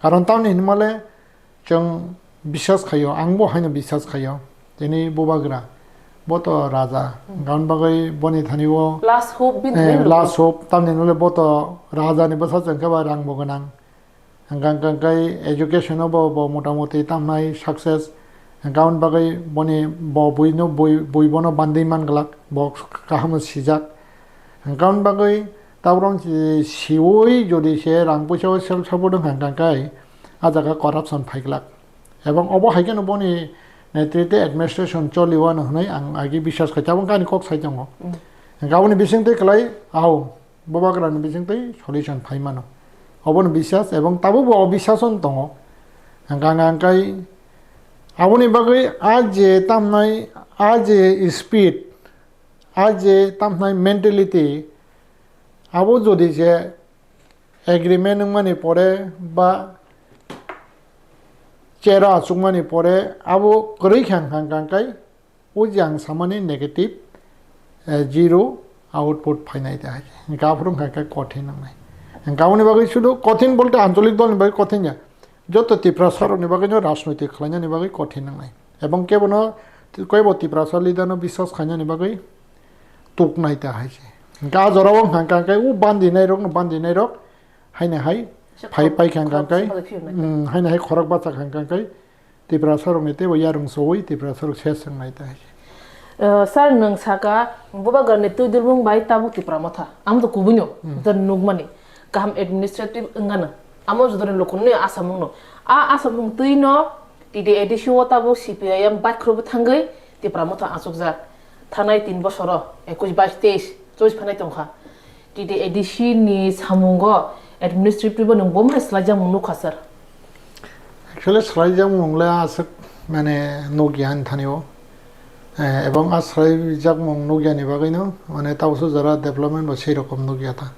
Karon tamni hinmale chwng biswas khaio, angbo haino biswas khaio, tini bubagra, bo to raja, Hmm. Gan bagwi boni thani o, Last hope bini eh, ringo. Last hope, tamni hinmale bo to raja ni bwsa chwng khe ba rang bo gwnang. Hwnkha hwnkha khe education o bo, bo motamoti tamnai success. Hwnkha hwn bagwi boni bo buino, bui, bui bono bandwi man glak, bo kaham sijak. Hwnkha hwn bagwi taborong si-, siwi jodi se rang puisa o self support wngkha hwnkha khe a jaga corruption phai glak. Ebong obo hai kheno boni netritwe administration choli o ano hwnwi ang agi biswas khai tabok ani kok sai tongo. Mm. Hwnkha aboni bisingtwi kwlai, au. Bubagrani bisingtwi solution phai mano. Obono biswas ebong tabukbo o biswas on tongo. Hwnkha hwnkha khe aboni bagwi a je tamnai, a je speed, a je tamnai mentality, abo jodi je agreement wngmani pore ba chera achukmani pore abo kwrwi kha hwnkha hwnkha khe O je ang samani negative, eh, zero output phainai ta hai. Hwnkhe aphuru wngkha khe kothin wngnai. Hwnkhe aboni bagwi sudu kothin bolte ancholik dolni bagwi kothin ya. Joto Tiprasa rokni bagwino rajnoitik khlainani bagwi kothin wngnai. Ebong kebono, kebo Tiprasa leader no biswas khainani bagwi tuknai ta hai se. Hwnkhe a jorao wngkha khe o bandinai rokno bandinai rok haino hai phai pai kha hwnkhe, khorok bwsa bai phiyoknai. Mm, haino hai khorok bwsa kha hwnkhe Tiprasa rokni teibo yarwng sowi Tiprasa rok ses wngnai ta hai se. Eh, sir, nwng saka Bubagrani twi dulbung bai tabuk Tipra Motha. Amo to kubui no, hmm, jani nukmani. Kaham administrative wngano. Amo jodoni lukurokni asamung no. A asamung twi no T D A D C o tabuk C P I M bakhrobo thangwi Tipra Motha achukjak. Thanai tin bosoro, ekush, bais, teis, choice phanai tongkha. T D A D C ni samungo administrative o nwng bo mai swlaijakmung nukha, sir? Actually, swlaijakmung le aswk, mane, nukya ani thani o. Eh, ebong a swlaijakmung nukya ni bagwi no, mane, tabukso jora development bo sei rokom nukya ta.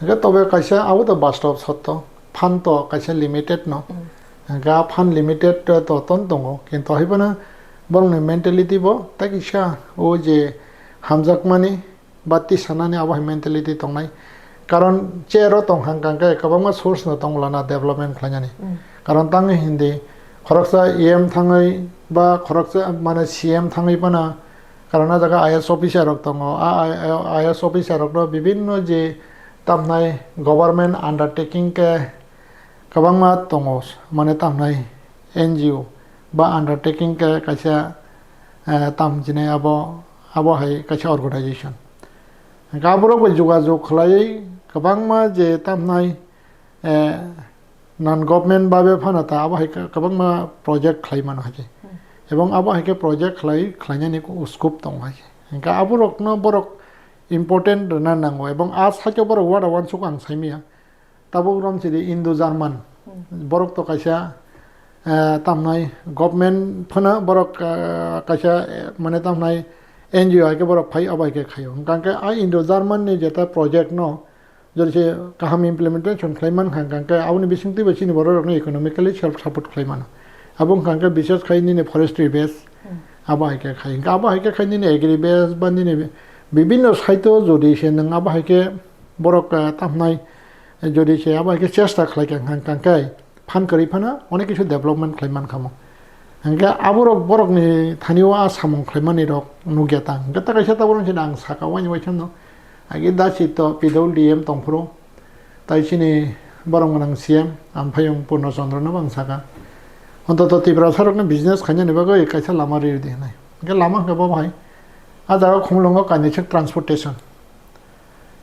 Hwnkhe tobe kaisa abo to bastob sotto, phan to kaisa limited no. Mm. Hwnkhe a phan limited to, to ton tongo, kintu hai phano borokni mentality bo tai kisa o je hamjakmani, ba tisanani abo hai mentality tongnai. Karon chair o tongkha hwnkha khe kwbangma source no tongo lana development khlainani. Mm. Karon tangwi hindi khoroksa E M thangwi ba khoroksa mane C M thangwi phano karon a jaga I A S officer rok tongo. A I A S officer rok no bibinno je tamnai government undertaking khe kwbangma tongo, mane tamnai N G O ba undertaking khe kaisa, eh, tam hinwi abo, abo hai kaisa organization. Hwnkhe aborok bai jogajog khlaiwi kwbangma je tamnai, eh, non government babe phano ta abo hai kwbangma project khlai mano hai khe. Hmm. Ebong abo hai khe project khlai, khlainani scope tongo hai khe. Hwnkhe aborokno borok important rwna nango ebong a site o borok uada uansuk ang saimanya. Tabuk romsidi Indo-German. Hmm. Borok to kaisa, eh, tamnai government phano borok, eh, kaisa, eh, mane tamnai N G O hai khe borok phai abo hai khe khaio. Hwnkha khe a Indo-German ni jeta project no jodi se kaham implementation khlai man kha, hwnkha khe aboni bisingtwi bo chini borok rokno economically self support khlai mano. Abo wngkha khe bises khai nini forestry base, hmm, abo hai khe khai. Hwnkha abo hai khe khai nini agri base ba nini bibinno site o jodi se nwng abo hai khe borok, eh, tamnai Jodi se abo hai khe chesta khlai kha hwnkha khe phan kwrwi phano onek kisu development khlai man kha mo. Hwnkhe aborok borokni thani o a samung khlai mani rok nukya ta. Hwnkhe ta kaisa ta borok se ang saka waini waisa no. Agi da si to P W D M tong phuru. Tai chini borok gwnang C M Amphaiyung Purno Chandra no ang saka. Ontoto Tiprasa rokno business khainani bagwi kaisa lama riri di hinai. Hwnkhe lama hwnkhe bo hai. A jaga Khumulwngo kainwi sek transportation.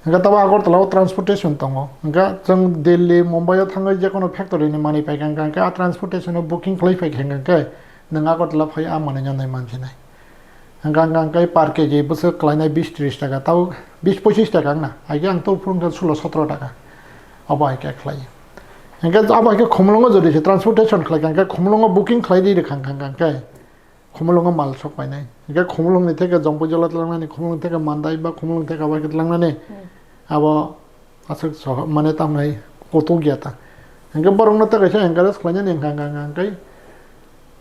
Hwnkhe tabo Agartala o transportation tongo. Hwnkhe chwng Delhi, Mumbai o thangwi jekono factory ni manwi paikha hwnkhe a transportation o booking khlai paikha hwnkhe nwng Agartala phai a manwi no nai mansinai. Hwnkha hwnkha hwnkhe per K G bwswk klainai bis tris taka, tau bis pochis taka wngna. Aige ang tau phuru wngkha sulo sotro taka. Abo hai khe khlai. Hwnkhe abo hai khe Khumulwngo jodi se transportation khlai kha, hwnkhe Khumulwngo booking khlai di rwkha hwnkha hwnkhe Khumulwngo mal sok painai. Hwnkhe Khumulwngni theke Jompuijala tlangnani, Khumulwng theke Mandai ba Khumulwng theke abo hai khe tlangnani. Abo aswk soho, mane tamnai kutuk ya ta. Hwnkhe borokno ta kaisa encourage khlainani hwnkha hwnkha hwnkha hwnkhe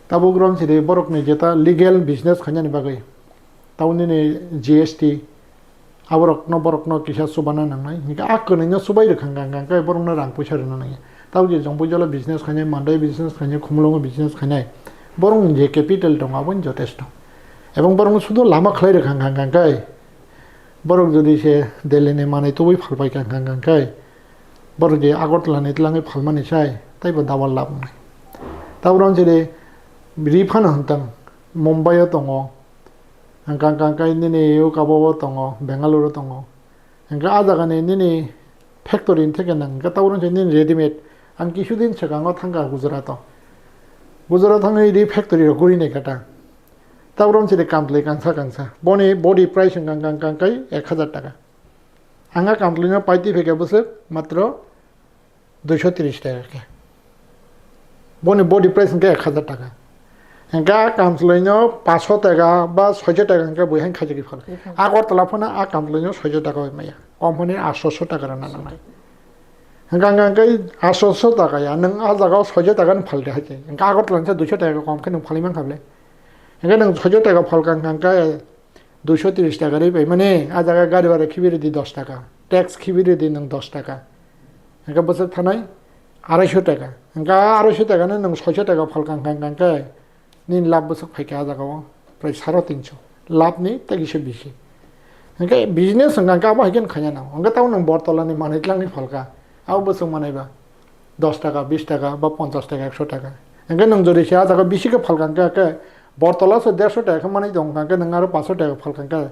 tabuk rom siri borokni jeta legal business khainani bagwi. Tabo nini G S T, aborokno, borokno kisa chubana nangnai. Hwnkhe a kwnwino chubai rwkha hwnkha hwnkha hwnkhe borokno rang puisa rwna nangya. Tabo je Jompuijala business khainai, Mandai business khainai, Khumulwngo business khainai, borokni je capital tongo, aboni jotesto. Ebong borokno sudu lama khlai rwkha hwnkha hwnkha hwnkhe, borok jodi se Delhi ni manwi tubui phalpai kha hwnkha hwnkha hwnkhe, borok je Agartala ni tlangwi phalmani sai, taibo double lab wngnai. Tabuk rong chiri ri phano hwntang, Mumbai o tongo, hwnkha hwnkha hwnkhe nini uk abo o tongo, Bengaluru o tongo. Hwnkhe a jaga ni nini factory ni theke nang, hwnkhe tabuk rong chiri nini readymade. Ang kisu din swkango thangkha Gujarat o. Gujarat thangwi ri factory rok guri nai kha ta. Tabuk rong chiri kamtwlwi kangsa kangsa. Boni body price hwnkha hwnkha hwnkha hwnkhe ek hazar taka. Ang a kamtwlwino paitwi phaikha bwswk matro duiso tris taka khe. Boni body price hwnkhe ek hazar taka. Hwnkhe a kamtwlwino paso taka ba soiso taka hwnkhe bui haino khaijagwi phal. Agartala phano a kamtwlwino soiso taka bai maya. Kom hwnwi atso taka rwna nangnai. Hwnkha hwnkha hwnkhe atso taka ya, nwng a jagao soiso taka ni phaldi hai khe. Hwnkhe Agartala ni se duiso taka kom khe nwng phalwi mankha bwle. Hwnkhe nwng soiso taka phalkha hwnkha hwnkhe duiso tris taka ri pai mani, a jaga gari bhara khibi ridi dos taka, tax khibi ridi nwng dos taka. Hwnkhe bwswk thanai araiso taka. Hwnkhe a araiso taka no nwng soiso taka phalkha hwnkha hwnkha hwnkhe nini lab bwswk phaikha a jagao prai saro tinso. Lab ni tei kisa bisi. Hwnkhe business hwnkha hwnkhe abo hai khe khaina nango. Hwnkhe tamo nwng Bortola ni manwi tlangwi phalkha. Abo bwswk manaiba. Dos taka, bis taka, ba ponchas taka, ekso taka. Hwnkhe nwng jodi se a jaga bisi khe phalkha hwnkhe, hwnkhe Bortola se derso taka khe manwi tong kha, hwnkhe nwng aro paso taka phalkha hwnkhe,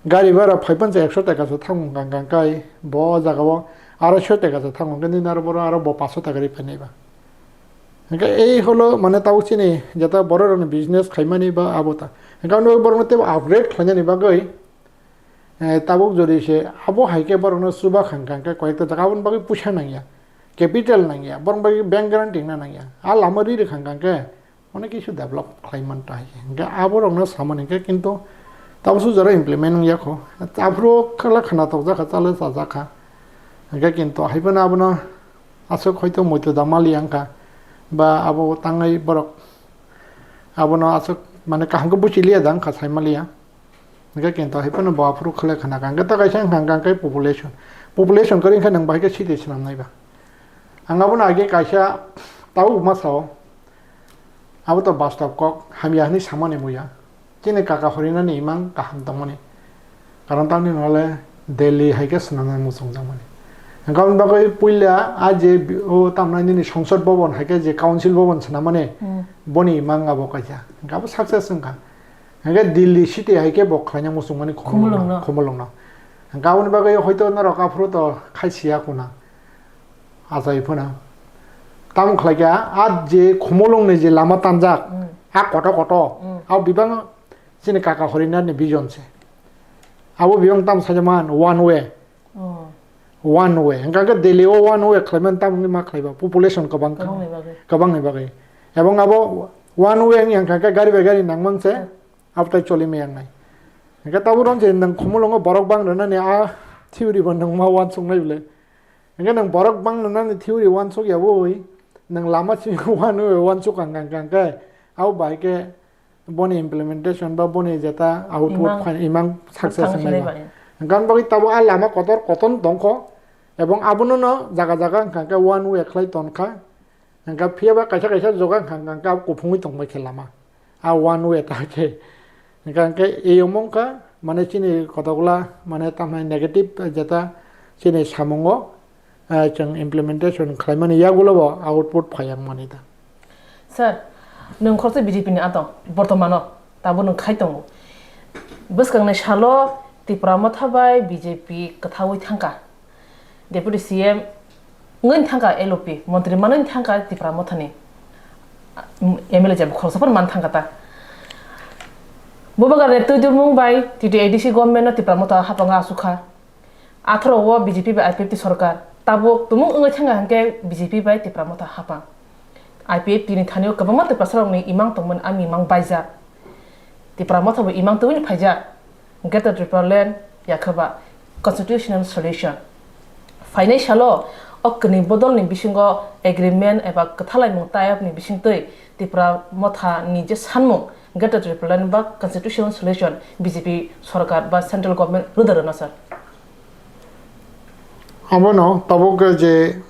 gari bhara phai pancha ekso taka se thang wng kha, hwnkhe bo jaga o araiso taka se thang wng kha, nini aro boro aro bo paso taka ri phainai ba. Hwnkhe ei holo mane tabuk chini jeta borok rokni business khaimani ba abo ta. Hwnkhe ang borokno teibo upgrade khlainani bagwi, Eh, tabuk jodi se abo hai khe borokno chuba kha hwnkha hwnkhe koyekta jaga aboni bagwi puisa nangya, capital nangya, borokni bagwi bank guarantee wngna nangya. A lama ri rwkha hwnkha hwnkhe onek kisu develop khlai man ta hai khe. Hwnkhe aborokno samani hwnkhe kintu tabuk sujaro implement wngya kho. Aphuru khala khna tokjakha, chale chajakha. Hwnkhe kintu haiphano abono aswk hoito muitu da maliya wngkha ba abo tangwi borok abono aswk mane kaham khe buchi liya da wngkha sai maliya. Hwnkhe kintu hai phano bo aphuru khlai khna kha. Hwnkhe ta kaisa wngkha hwnkhe population. Population kwrwi wngkha nwng bahai khe city swnamnai ba. Ang abono age kaisa tabuk ma sao. Abo to bastob kok hamya hwnwi samani muya. Chini kaka horinani imang kaham tongmani. Karon tamni hwnle Delhi hai khe swnamnai muchungjakmani. Hwnkhe aboni bagwi puila a je bi-, o tamnai nini Songsod Bhaban hai khe je Council Bhaban swnamani Hmm. boni imang abo kaisa. Hwnkhe abo success wngkha. Hwnkhe Delhi city hai khe bo khlaina muchungmani Khumulwngno. Khumulwngno. Hwnkhe aboni bagwi hoito norok aphuru to khai siya khuna. Achai phano. Tamo khlai kha, a je Khumulwngni je lama tanjak, Mm. a koto koto, Mm. a bibang chini kaka Horinarni vision se. Abo bibang tamo sajaman one way. Oh. One way. Hwnkhe Delhi o one way khlaimani tamoni ma khlaiba? Population kwbang kha. Kwbangni bagwi. Kwbangni bagwi. Ebong abo one way wngya hwnkhe gari bai gari nangmang se, Hmm. abo tai choli maya wngnai. Hwnkhe tabuk rong je nwng Khumulwngo borok bang rwnani a theory bo nwng ma uansuknai bwle. Hwnkhe nwng borok bang rwnani theory uansuk yaui nwng lama simi uansuk ang kang kang khe abo bai khe boni implementation ba boni jeta output Imang. Phai-, imang success Thang wngnai sinai ba. Bai. Hwnkhe ang bagwi tabuk a lama kotor koton tongkho, ebong abono no jaga jaga wngkha khe one way khlai tonkha, hwnkhe phiya ba kaisa kaisa joga wngkha hwnkhe abo kuphungwi tongbai khe lama, a one way ta khe. Hwnkhe ang khe eyomong kha, mane chini kotokla, mane tamni negative jeta chini samungo, ah, chwng implementation khlaimani yagulo bo output phai wngmani da. Sir, nwng khoroksa B J P ni atong, bortomano tabuk nwng khai tongo. Bwskangnai salo Tipra Motha bai B J P kwthaui thangkha. Deputy C M wngwi thangkha L O P, montri manwi thangkha Tipra Mothani, M L A jab khoroksa phano man thangkha ta. Bubagra rep twi dumung bai T T A D C government no Tipra Motha hapang asukha. Atharo o B J P bai I P F T sorkar. Tabuk tumung wngwi thangkha hwnkhe B J P bai Tipra Motha hapang. I P F T ni thani o kwbangma Tiprasa rokni imang tongmani ani imang baijak. Tipra Motha bo imang tubuni phaijak. Greater Tipraland, yakhe ba constitutional solution. Phainai salo o kwnwi bodolni bisingo agreement eba kwthalaimung tayabni bisingtwi Tipra Motha ni je sanmung Greater Tipraland ba constitutional solution B J P sorkar ba central government rwda rwna sir. Abono tabuk je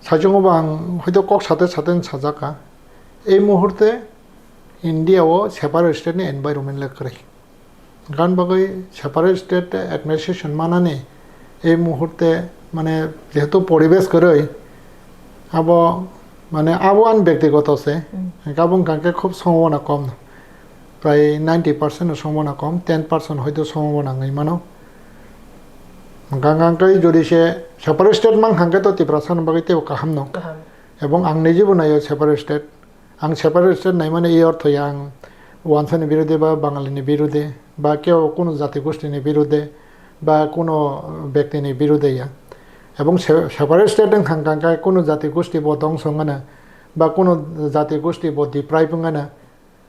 saichungo bo ang hoito kok sate sate sajak kha. Ei muhurte India o separate state ni environment le kwrwi. Gan bagwi separate state administration manani ei muhurte mane jehetu poribesh kwrwi, abo mane abo ani bektigoto se. Mm. Hwnkhe abo wngkha khe khub sombhabona kom. Prai ninety percent no sombhabona kom, ten percent hoito sombhabona wngwi mano. Hwnkha hwnkha khe jodi se separate state mankha hwnkhe to Tiprasa ni bagwi teibo kaham no. Kaham. Ebong ang nijibo naio separate state. Ang separate state naimani ei ortho ya ang wansani birude ba Bangali ni birude ba keo kunu jati gosti ni birude ba kunu bekti ni birude ya. Ebong se-, separate state wngkha hwnkha khe kunu jati gosti bo dongso wngmano ba kunu jati gosti bo deprive wngmano.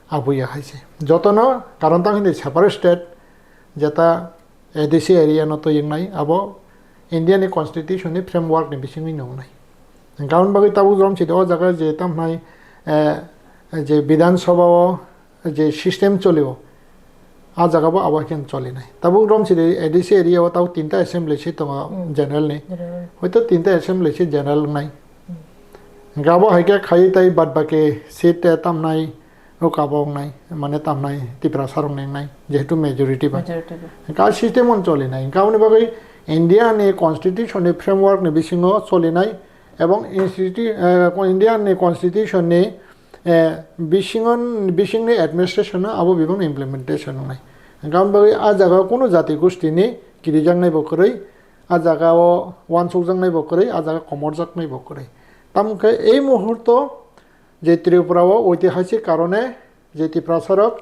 Abo ya hai se. Jotono karon tang hwnwi separate state jeta A D C area no twi wngnai, abo India ni constitution ni framework ni bisingwi no wngnai. Hwnkhe aboni bagwi tabuk jom sidi o jaga je tamhnai, eh, je Bidhan Sabha o je system cholio, a jaga bo abo hai khe cholinai. Tabuk jom sidi A D C area o tabuk tinta assembly seat tongo. Mm. General ni. General. Hoito tinta assembly seat general wngnai. Mm. Hwnkhe abo hai khe khai tai bad baki seat, eh, tamhnai, o kabo wngnai, mane tamnai Tiprasa rok ni wngnai, jehetu majority ba. Majority ba. Ka system on choli nai. Ka aboni bagwi India ni constitution ni framework ni bisingo choli nai, ebong institu-, eh, India ni constitution ni, eh, bisingo, bisingni administration no abo bebak ni implementation wngnai. Ka aboni bagwi a jaga o kunu jati gosti ni kirijaknai bo kwrwi, a jaga o uansukjaknai bo kwrwi, a jaga komorjaknai bo kwrwi. Tamo khe ei muhurto je Tripura o oitihasik karone je Tiprasa rok,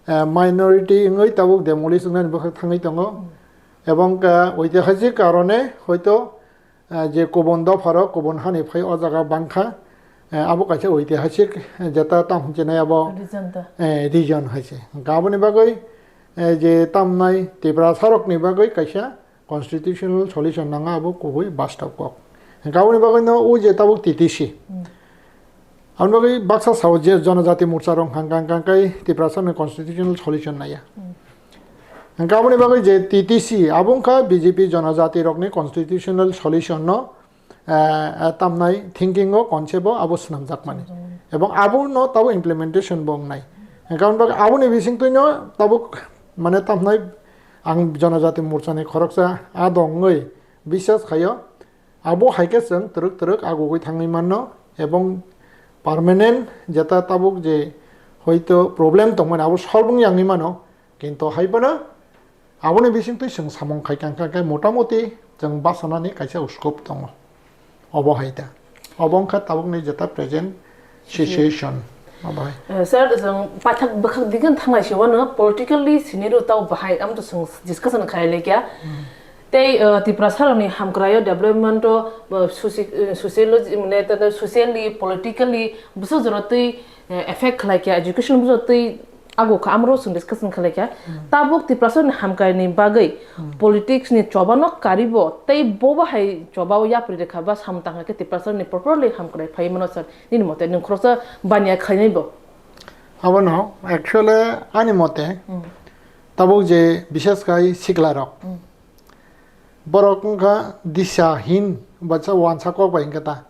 eh, minority wngwi tabuk demolish wngnani bwkhak thangwi tongo. Ebong, eh, oitihasik karone hoito, eh, je kubun dopha rok kubun hani phai o jaga bangkha, eh, abo kaisa oitihasik, eh, jeta tamo hwnwi sinai abo, Region ta. Eh, region hai se. Hwnkhe aboni bagwi, eh, je tamnai Tiprasa rokni bagwi kaisa constitutional solution nangma abo kubui bastaw kok. Hwnkhe aboni bagwino o je tabuk T T C. Hmm. Aboni bagwi baksa sao je Jonojati Morcha rok hwnkha hwnkha hwnkha khe Tiprasa ni constitutional solution naiya. Hmm. Hwnkhe aboni bagwi je T T C abo wngkha B J P Jonojati rokni constitutional solution no, eh, eh, tamnai thinking o concept o abo swnamjakmani. Swnamjakmani. Ebong abono tabuk implementation bo wngnai. Hwnkhe aboni bagwi aboni bisingtwino tabuk mane tamnai ang Jonojati Morcha ni khoroksa a dongwi biswas khaio, abo hai khe chwng twrwk twrwk agugwi thangwi manno, ebong permanent jeta tabuk je hoito problem tongmani abo solve wng yangwi mano, kinto hai phano aboni bisingtwi chwng samung khai kha, kha khe motamoti chwng bachanani kaisa scope tongo. Obo hai ta. Obo wngkha tabukni jeta present situation. Obo hai. Eh, sir, jwng paithak bwkhak digin thanglai se wano politically scenario tau bahai am to chwng discussion khai le kya. Hmm. Tei, eh, Tiprasa rokni hamkraio development o, eh, soci-, eh, sociology, mane, tei, tei socially, politically bwswk jora twi, eh, effect khlai kya, education bwswk twi ago kha, amoro chwng discussion khlai kha. Hmm. Tabuk Tiprasa ni hamkrai ni bagwi Hmm. politics ni choba no karibo, tei bo bahai choba o yapri rekha ba samung tangkha khe Tiprasa ni properly hamkrai phai mano sir. Nini mote nwng khoroksa baniya khlainai bo? Abono actually ani mote Hmm. tabuk je bishes khai sikla rok. Hmm. Borok wngkha disa hin, bacha wansa kok bai wngkha ta.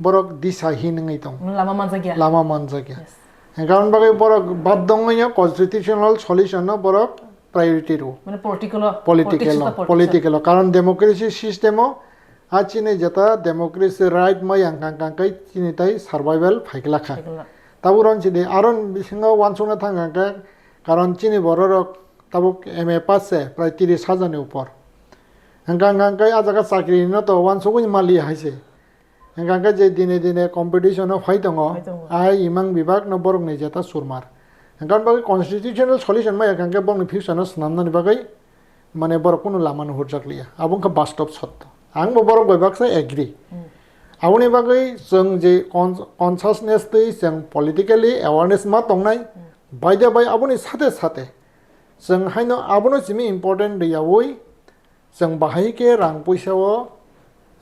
Borok disa hin wngwi tong. Lama manjakya. Lama manjakya. Yes. Hwnkhe aboni bagwi borok baddho wngwi constitutional solution no borok priority rwo. Mane political o, political politics o, o, politics o. Political o. Karon democracy system o A chini jeta democracy right maya hwnkha hwnkha khe chini tai survival phaikla kha. Phaikla. Tabuk rong chini aron bisingo wansukna thang hwnkha khe, karon chini bororok tabuk M A pass se prai tiris hajar ni upor. Hwnkha hwnkha khe a jaga chakri no to wansugwi mali hai se. Hwnkha khe je dine dine competition o phai tongo, Phai tongo. Ai imang bibak no borok ni jeta surmar. Hwnkha bagwi constitutional solution maya hwnkha khe borok ni future no swnamnani bagwi mane borok kunu lama nuhurjakliya. Abo wngkha bastob sotto. Ang bo borok bai baksa agree. Hmm. Aboni bagwi chwng je con-, consciousness twi chwng politically awareness ma tongnai, Hmm. by the by aboni sate sate chwng haino abono simi important riyaui chwng bahai khe rang puisa o,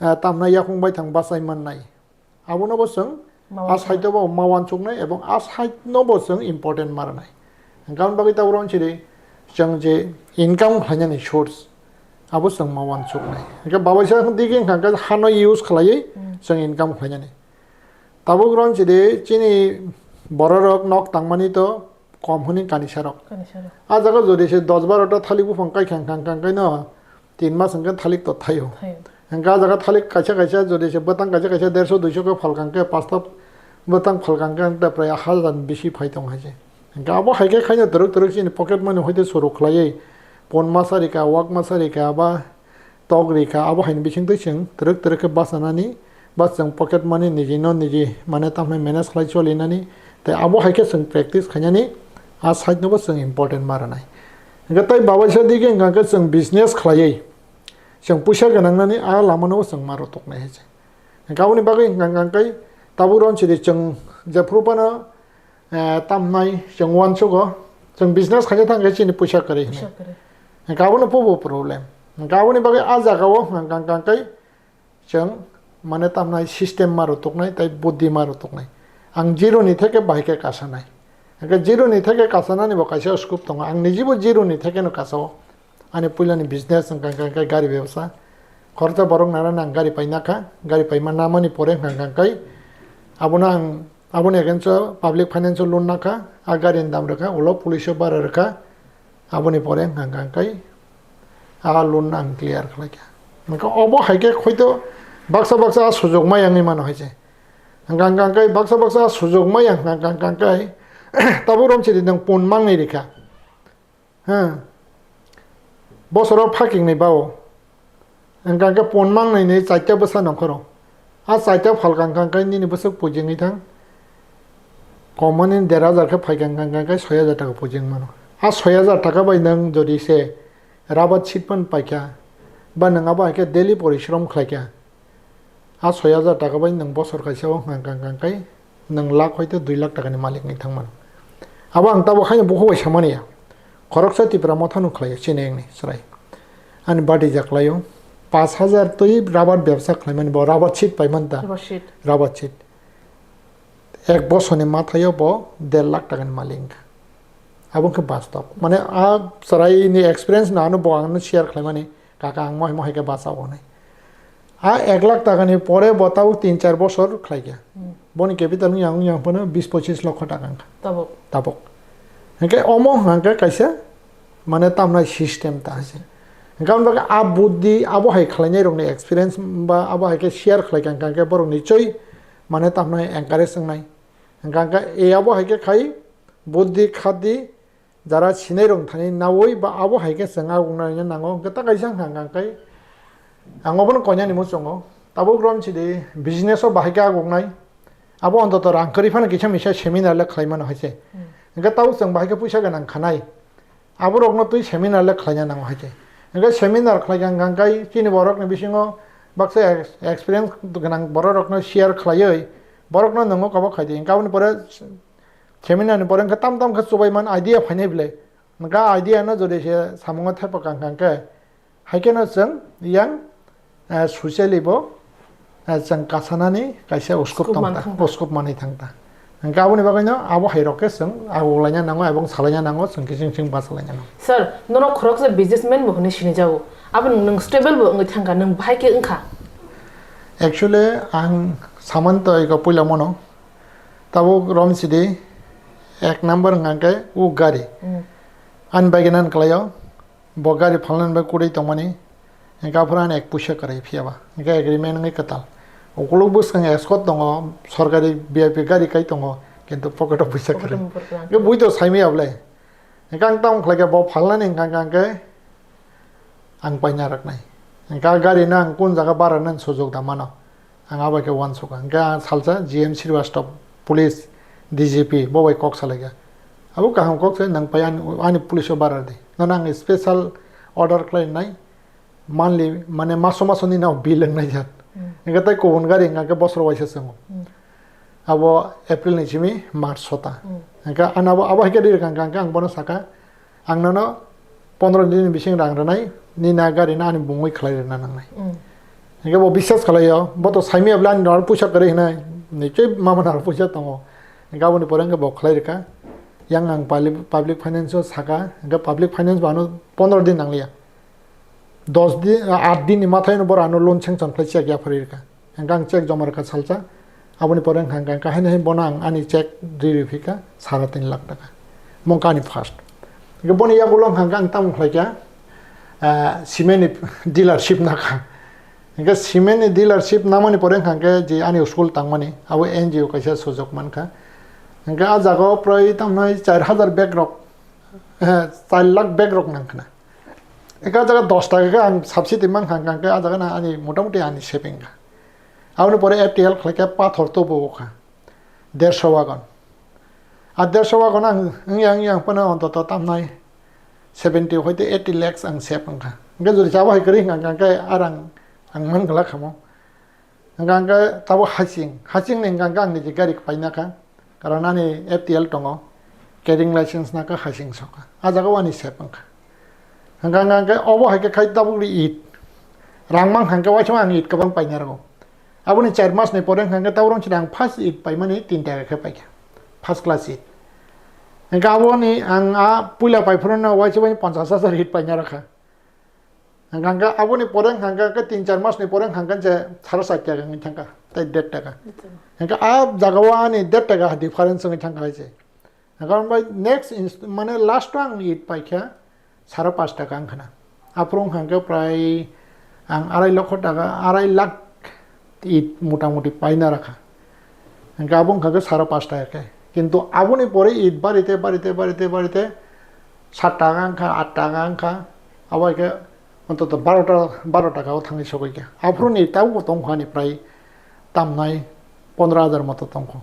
eh, tamna yakung bai thang bachai mannai. Abono bo chwng Ma a wansuknai. Side o bo ma wansuknai ebong a side no bo chwng important ma rwnai. Hwnkha bagwi tabuk rong chiri chwng je income khlainani source abo chwng ma wansuknai. Hwnkhe babaisa digi hwnkha khe hano use khlaiwi Hmm. chwng income khlainani. Tabuk rong chiri chini bororok nok tangmani to kom hwnwi kanisarok. Kanisarok. A jaga jodi se dos baro ta thalik buphang kai khang khang khang kai no tin mas hwnkhe thalik to thaio. Thaio. Hwnkhe a jaga thalik kaisa kaisa jodi se bwtang kaisa kaisa derso duiso khe phalkang khe pasta bwtang phalkang khe ta prai hajar bisi phai tong hai se. Hwnkhe abo hai khe khaino twrwk twrwk chini pocket money hoite suru khlaiwi pon masa rika, wak masa rika ba tok rika, abo haini bisingtwi chwng twrwk twrwk khe bachanani, ba chwng pocket money niji no niji mane tamhai manage khlai cholinani, tei abo hai khe chwng practice khainani, a side no bo chwng important ma rwnai. Hwnkhe tei babaisa digi hwnkha khe chwng business khlaiwi chwng puisa gwnangnani a lama no bo chwng ma rwtoknai hai se. Hwnkhe aboni bagwi hwnkha hwnkha khe tabuk rong chiri chwng jephru phano eh, tamnai chwng uansugo, chwng business khaina thang khe chini puisa kwrwi hwnwi. Puisa kwrwi. Hwnkhe abono pubo problem. Hwnkhe aboni bagwi a jaga o hwnkha hwnkha khe chwng mane tamnai system ma rwtoknai tei buddhi ma rwtoknai. Ang zero ni theke bahai khe kasanai. Hwnkhe zero ni theke kasanani bo kaisa scope tongo. Ang nijibo zero ni theke no kasao. Ani puilani business hwnkha hwnkha khe gari bebsa. Khoroksa borok nana nang gari paina kha, gari paima namani pore hwnkha hwnkha khe abono ang aboni against o public finance o loan nakha, a gari ni dam rwkha, ulo police o bara rwkha, aboni pore hwnkha hwnkha khe a loan ang clear khlai kha. Hwnkha obo hai khe khoito baksa baksa a sujok maya wngwi mano hai se. Hwnkha hwnkha khe baksa baksa a sujok maya hwnkha hwnkha khe tabuk romchidi nwng pun mangnwi rikha. Ha. Bosoro phakingnwi bao. Hwnkha khe pon mangnai ni chaita bwsa nongkhoro. A chaita phalka hwnkha khe nini bwswk pujingwi thang. Komani der hajar khe phaikha hwnkha khe soi hajar taka pujing mano. A soi hajar taka bai nwng jodi se rabat sit pan paikha, ba nwng abo hai khe daily porishrom khlaikha. A soi hajar taka bai nwng bosor kaisa o hwnkha hwnkha khe nwng lakh hoite dui lakh takani malik wngwi thangmano. Abo ang tabuk haino bukhuk bai samani ya. Khoroksa Tipra Motha no khlaio, chini wngni chwrai. Ani badi jak laio. Pash hajar twi rabar bebsa khlaimani bo, rabar sheet paimani ta. Rabar sheet. Rabar sheet. Ek bosorni mathaio bo der lakh takani malik wngkha. Abo wngkha bastob. Mane a chwraini experience no ano bo angno share khlaimani. Kaka ang mohai mohai khe bacha o hinwi. A ek lakh takani pore bo tabuk tin char bosor khlai kha. Hmm. Boni capital wng yang wng yang phano bis pochis lokho taka wngkha. Tabuk. Tabuk. Hwnkhe omo hwnkha khe kaisa mane tamnai system ta hwnse. Hwnkhe aboni bagwi a buddhi abo hai khlainai rokni experience ba abo hai khe share khlai kha hwnkhe borok nichoi mane tamnai encourage wngnai. Hwnkhe e abo hai khe khai buddhi khadi Jara sinai rok thani nawi ba abo hai khe chwng agung nai nango, hwnkhe ta kaisa hwnkha hwnkha khe ang obono koinani muchungo. Tabuk rom sidi business o bahai khe agung nai, abo ontoto rang kwrwi phano kisa misa seminar le khlai mano hai se. Hmm. Hwnkhe tabuk chwng bahai khe puisa gwnang khanai, abo rokno twi seminar le khlaina nango hai se. Hwnkhe seminar khlai kha hwnkha khe chini borok ni bisingo baksa ex-, experience gwnang borok rokno share khlaiwi borokno nwngo kabo khai di. Hwnkhe aboni pore Seminar ni pore hwnkhe tam tam khe chubai man idea phainai bwle. Hwnkhe idea no jodi se samungo thepa kang kang khe, hai kheno chwng yang, eh, socially bo, eh, chwng kasanani kaisa uskup Scope tong man ta, thang ta. Uskup manwi thang ta. Hwnkhe aboni bagwi no abo hai rok khe chwng ago laina nango, ebong salaina nango, chwng khe chwng chwng bachalaina nango. Sir, norok khoroksa businessman bo hwnwi sinijago. Abo nwng, nwng stable bo wngwi thangkha, nwng bahai khe wngkha? Actually, ang samani to ego puila mono. Tabuk rom sidi ek number hwnkha khe o gari. Hmm. Ani bai gana kwlaio, bo gari phalnani bai kwrwi tongmani. Hingke aphuru ani ek puisa kwrwi phiya ba. Hingke agreement wngwi kwtal. Ukuluk bwskang escort tongo, sorkari V I P gari kai tongo, kintu pocket o puisa kwrwi. Hingke bui to saimwi ablai. Hingke ang tamo khlai khe bo phalnani hingka hingka hingke ang paina raknai. Hingke gari no ang kun jaga bara nani sujok da mano. Ang abo khe uansukha. Hingke ang salsa G M Srivastava, police D G P, bo bai kok salaikha. Abo kaham kok se nang pai ani, ani police o bara di. Nono ang special order khlai nai. Monthly, mane maso maso ni nao bill wng nai jak. Hingke tai kubun gari hingka khe bosor waisa swngo. Abo April ni simi March sota. Hingke ano abo, abo hai khe ri rwkha hingka khe ang bono saka, ang nono pondro din ni bising rang rwnai, nini a gari no ani bungwi khlai rwna nangnai. Hingke bo biswas khlai o, bo to saimya bwle ani nogo puisa kwrwi hinai, nichoi mama nogo puisa tongo. Hingke aboni pore hingke bo khlai rwkha. Yang ang public, public finance o saka, hingke public finance bo ano pondro din nangliya. Dos din, aat din ni mathai no boro ano loan sanction khlai chek ya phari rwkha. Hingke ang check joma rwkha salsa. Aboni pore wngkha hingke, hingke haino hai bono ang ani check ri ri phika sara tin lakh taka. Mongkha ani first. Hingke boni yagulo wngkha hingke ang tamo khlai kha, ah, cement ni dealership nakha. Hingke cement ni dealership namani pore wngkha hingke je ani school tangmani abo N G O kaisa sujok mankha. Hingke ah jaga o prai tamo hai char hajar bag rok, eh, char lakh bag rok nangkhna. Eka jaga dos taka khe ang subsidy mankha, hingkha khe ah jaga no ani motamuti ani saving kha. Aboni pore F T L khlai khe pathor tubu o kha, dersho wagon. A dersho wagon ang wngya wngya ang phano ontoto tamnai seventy hoite eighty lakhs ang save wngkha. Hingkhe jodi chabo hai kwrwi hingkha khe arang ang man glak khamo. Hingkha hingkhe tabuk hasing, hasing ni hingkha hingkhe ang niji gari paina kha, karon ani F T L tongo, carrying license naka hasing soka, ah jaga o ani sep wngkha. Hingkha hingkhe obo hai khe khai tabuk ri it, rang mang hingkhe waisa ang it kwbang paina rwo. Aboni char mas ni pore hingkha hingkhe tabuk rong chini ang first it paimani tin taka khe paikha, first class it. Hingkhe aboni ang a puila paiphuru no waisa waisa ponchas hajar it paina rwkha. Hingkha hingkhe aboni pore hingkha hingkhe tin char mas ni pore hingkha hingkhe je saro sat taka wngwi thangkha, tei der taka. Hingkha a jaga o ani der taka difference wngwi thangkha hai se. Hingkha bai next inst-, mane last o ang it paikha saro pas taka wngkhana. Aphuru hingkha hingkhe prai ang arai lokho taka, arai lakh it motamuti paina rakha. Hingke abo wngkha khe saro pas taka khe. Kintu aboni pore it barite, barite, barite, barite, sat taka wngkha, at taka wngkha, abo hai khe ontoto baro ta, baro taka o thangwi sogwi kha. Aphuru ni tabuk bo tongkha ni prai tamnai pondro hajar moto tongkho.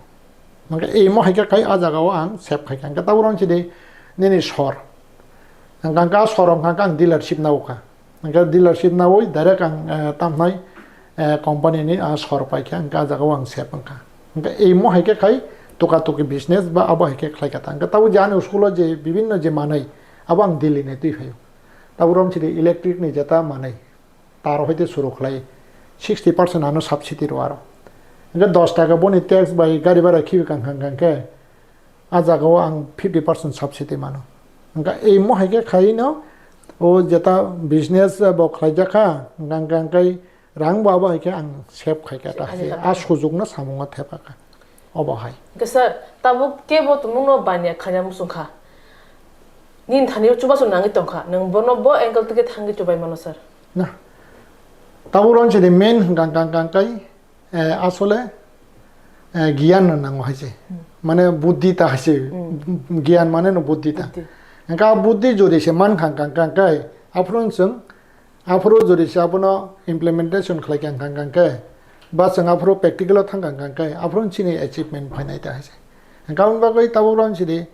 Hingke imo hai khe khai ah jaga o ang save khai kha. Hingke tabuk rong sidi nini sor. Hingke hingke ah sor wngkha khe ang dealership nago kha. Hingke dealership nawi direct ang, eh, tamnai, eh, company ni, ah, sor paikha, hingke ah jaga o ang sep wngkha. Hingke imo hai khe khai tuka tuki business ba abo hai khe khlai kha ta. Hingke tabuk je ani school o je bibinno je manwi, abo ang Delhi ni twi phaio. Tabuk rom chidi electric ni jeta manwi, tar hoite suru khlai, sixty percent ano subsidy rw aro. Hingke dos taka boni tax bai gari bhara khibi kang kang kang khe, ah jaga o ang fifty percent subsidy mano. Hingke imo hai khe khai no, o jeta business bo khlai jak kha, hingke hingke rang bo abo hai khe ang save khai kha ta hai, ah sujukno samung o thepa kha. Obo hai. Hingke sir, tabuk kebo tumungno baniya khanya muchung kha. Nini thani o chubachu nangwi tong kha. Nwng bono bo angle twi khe thangwi chubai mano sir. Na. Tabuk rong chini main hingkha hingkha hingkha kai, eh, asole, eh, giyan no nango hai se. Mane buddhi ta hai se. Giyan mane no buddhi ta. Buddhi. Hingkha buddhi jodi se man kha hingkha hingkha kai, aphuru chwng, aphuru jodi se abono implementation khlai kha hingkha hingkha kai, ba chwng aphuru practical o thang kha hingkha kai, aphuru chini achievement phainai ta hai se. Hingkha aboni bagwi tabuk rong chini,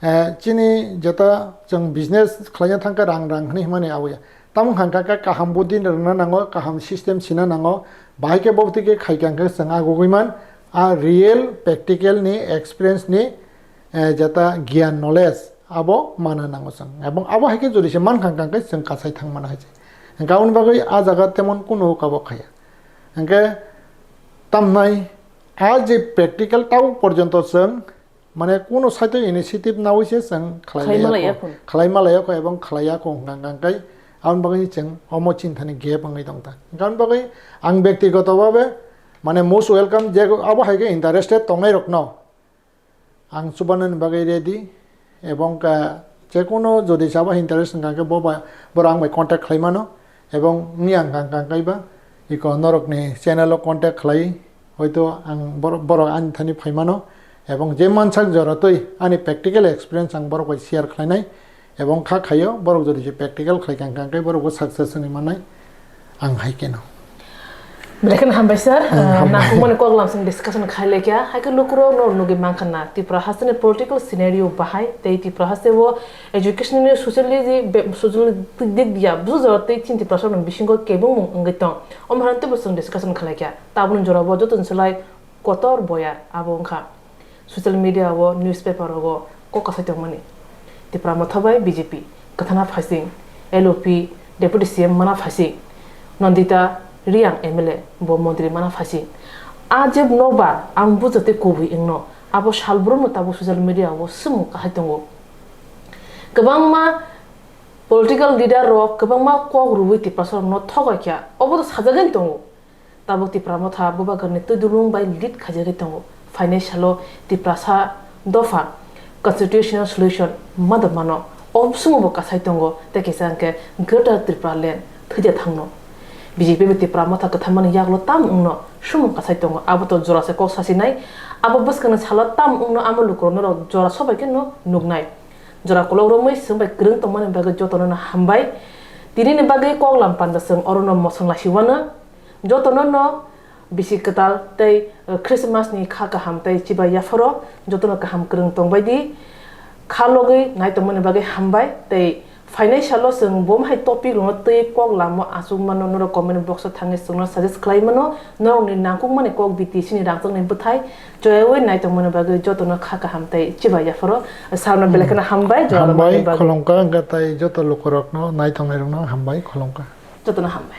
eh, chini jeta chwng business khlaina thangkha rang rang hwnwi himani aboya. Tamo hangkha khe kaham buddhi rwna nango, kaham system sina nango, bahai khe bo twi khe khai kha hwnkhe chwng agugwi man, a real practical ni experience ni, eh, jeta giyan knowledge abo mana nango chwng. Ebong abo hai khe jodi se man kha hwnkhe chwng kasai thang mana hai se. Hwnkhe aboni bagwi a jaga temon kunu kabo khaya. Hwnkhe tamnai a je practical tabo porjonto chwng Mane kuno site initiative nawi se chwng khlai Khlai maya malaya kho, kho. Khlai malaya kho ebong khlaiya kho hwnkha hwnkha khe aboni bagwi chwng omo chinthani gap wngwi tongkha. Hwnkha aboni bagwi ang byaktigoto bhabe mane most welcome je abo hai khe interested tongnai rokno ang chubanani bagwi ready ebong ka je kuno jodi sabo interest wngkha khe bo ba, borok ang bai contact khlai mano. Ebong ni ang kang kang kaiba iko norokni channel o contact khlai, hoito ang bor-, borok ani thani phaimano, ebong je mansak joratwi ani practical experience ang borok bai share khlainai, ebong kha khaio borok jodi je practical khlai kang kang kai borok bo success wngwi mannai ang hai keno. Belai kheno hambai sir. Ah, hambai. Nangkukmani kok lamsong discussion khai lekha, hai khe lukurok no nugwi mankha na Tripura hasteni political scenario bahai tei Tripura hasteo education ni socially je be-, socially dik dia bujo tei chin Tripura song bisingo kebengmung wngwi tong. Omo hai teibo chwng discussion khlaikha. Tabukni jorao joto ni slai kotor boyar abo wngkha social media o, newspaper rogo kok kasai tongmani. Tipra Motha bai B J P kwthana phaising, L O P Deputy C M mana phaising, Nandita Reang M L A bo montri mana phaising. A je nokbar ang bujo tei kubui wngno, abo salbrumno tabuk social media o swmung kasai tongo. Kwbangma political leader rok kwbangma kok rwui Tiprasa rokno thogoi kha, obo to sajagwi tongo. Tabuk Tipra Motha Bubagrani twi dulung bai lead khaijagwi tongo. Phainai salo Tiprasa dopha constitutional solution madamano o bwswngo bo kasai tongo, tei kisa hwnkhe Greater Tripura Land thwija thangno. B J P bai Tipra Motha kwtharmani yagulo tam wngno sumung kasai tongo, abo to jora se kok sasinai. Abo bwskangni salo tam wngno amo lukurokno rok jora sobai khe no nuknai. Jora kolok romwi swngbai kwrwng tongmani bagwi jotono no hambai. Tinini bagwi kok lam panda chwng orono mosong lasi wano. Jotono no bisi kwtal tei, eh, Christmas ni kha kaham tei chibai yapharo jotono kaham kwrwng tongbai di. Kha logwi nai tongmani bagwi hambai tei phainai salo chwng bo hai topic rokno twi kok lamo achuk mano, norok comment box o thangwi chwngno suggest khlai mano, norokni nangkukmani kok B T C ni rangchakni bwthai choyawi nai tongmani bagwi jotono kha kaham tei chibai yapharo. Sarno belai kheno hambai, jora Hambai, bagwi. Khulumkha, hwnkhe tei joto lukurokno nai tongnai rokno hambai, khulumkha. Jotono hambai.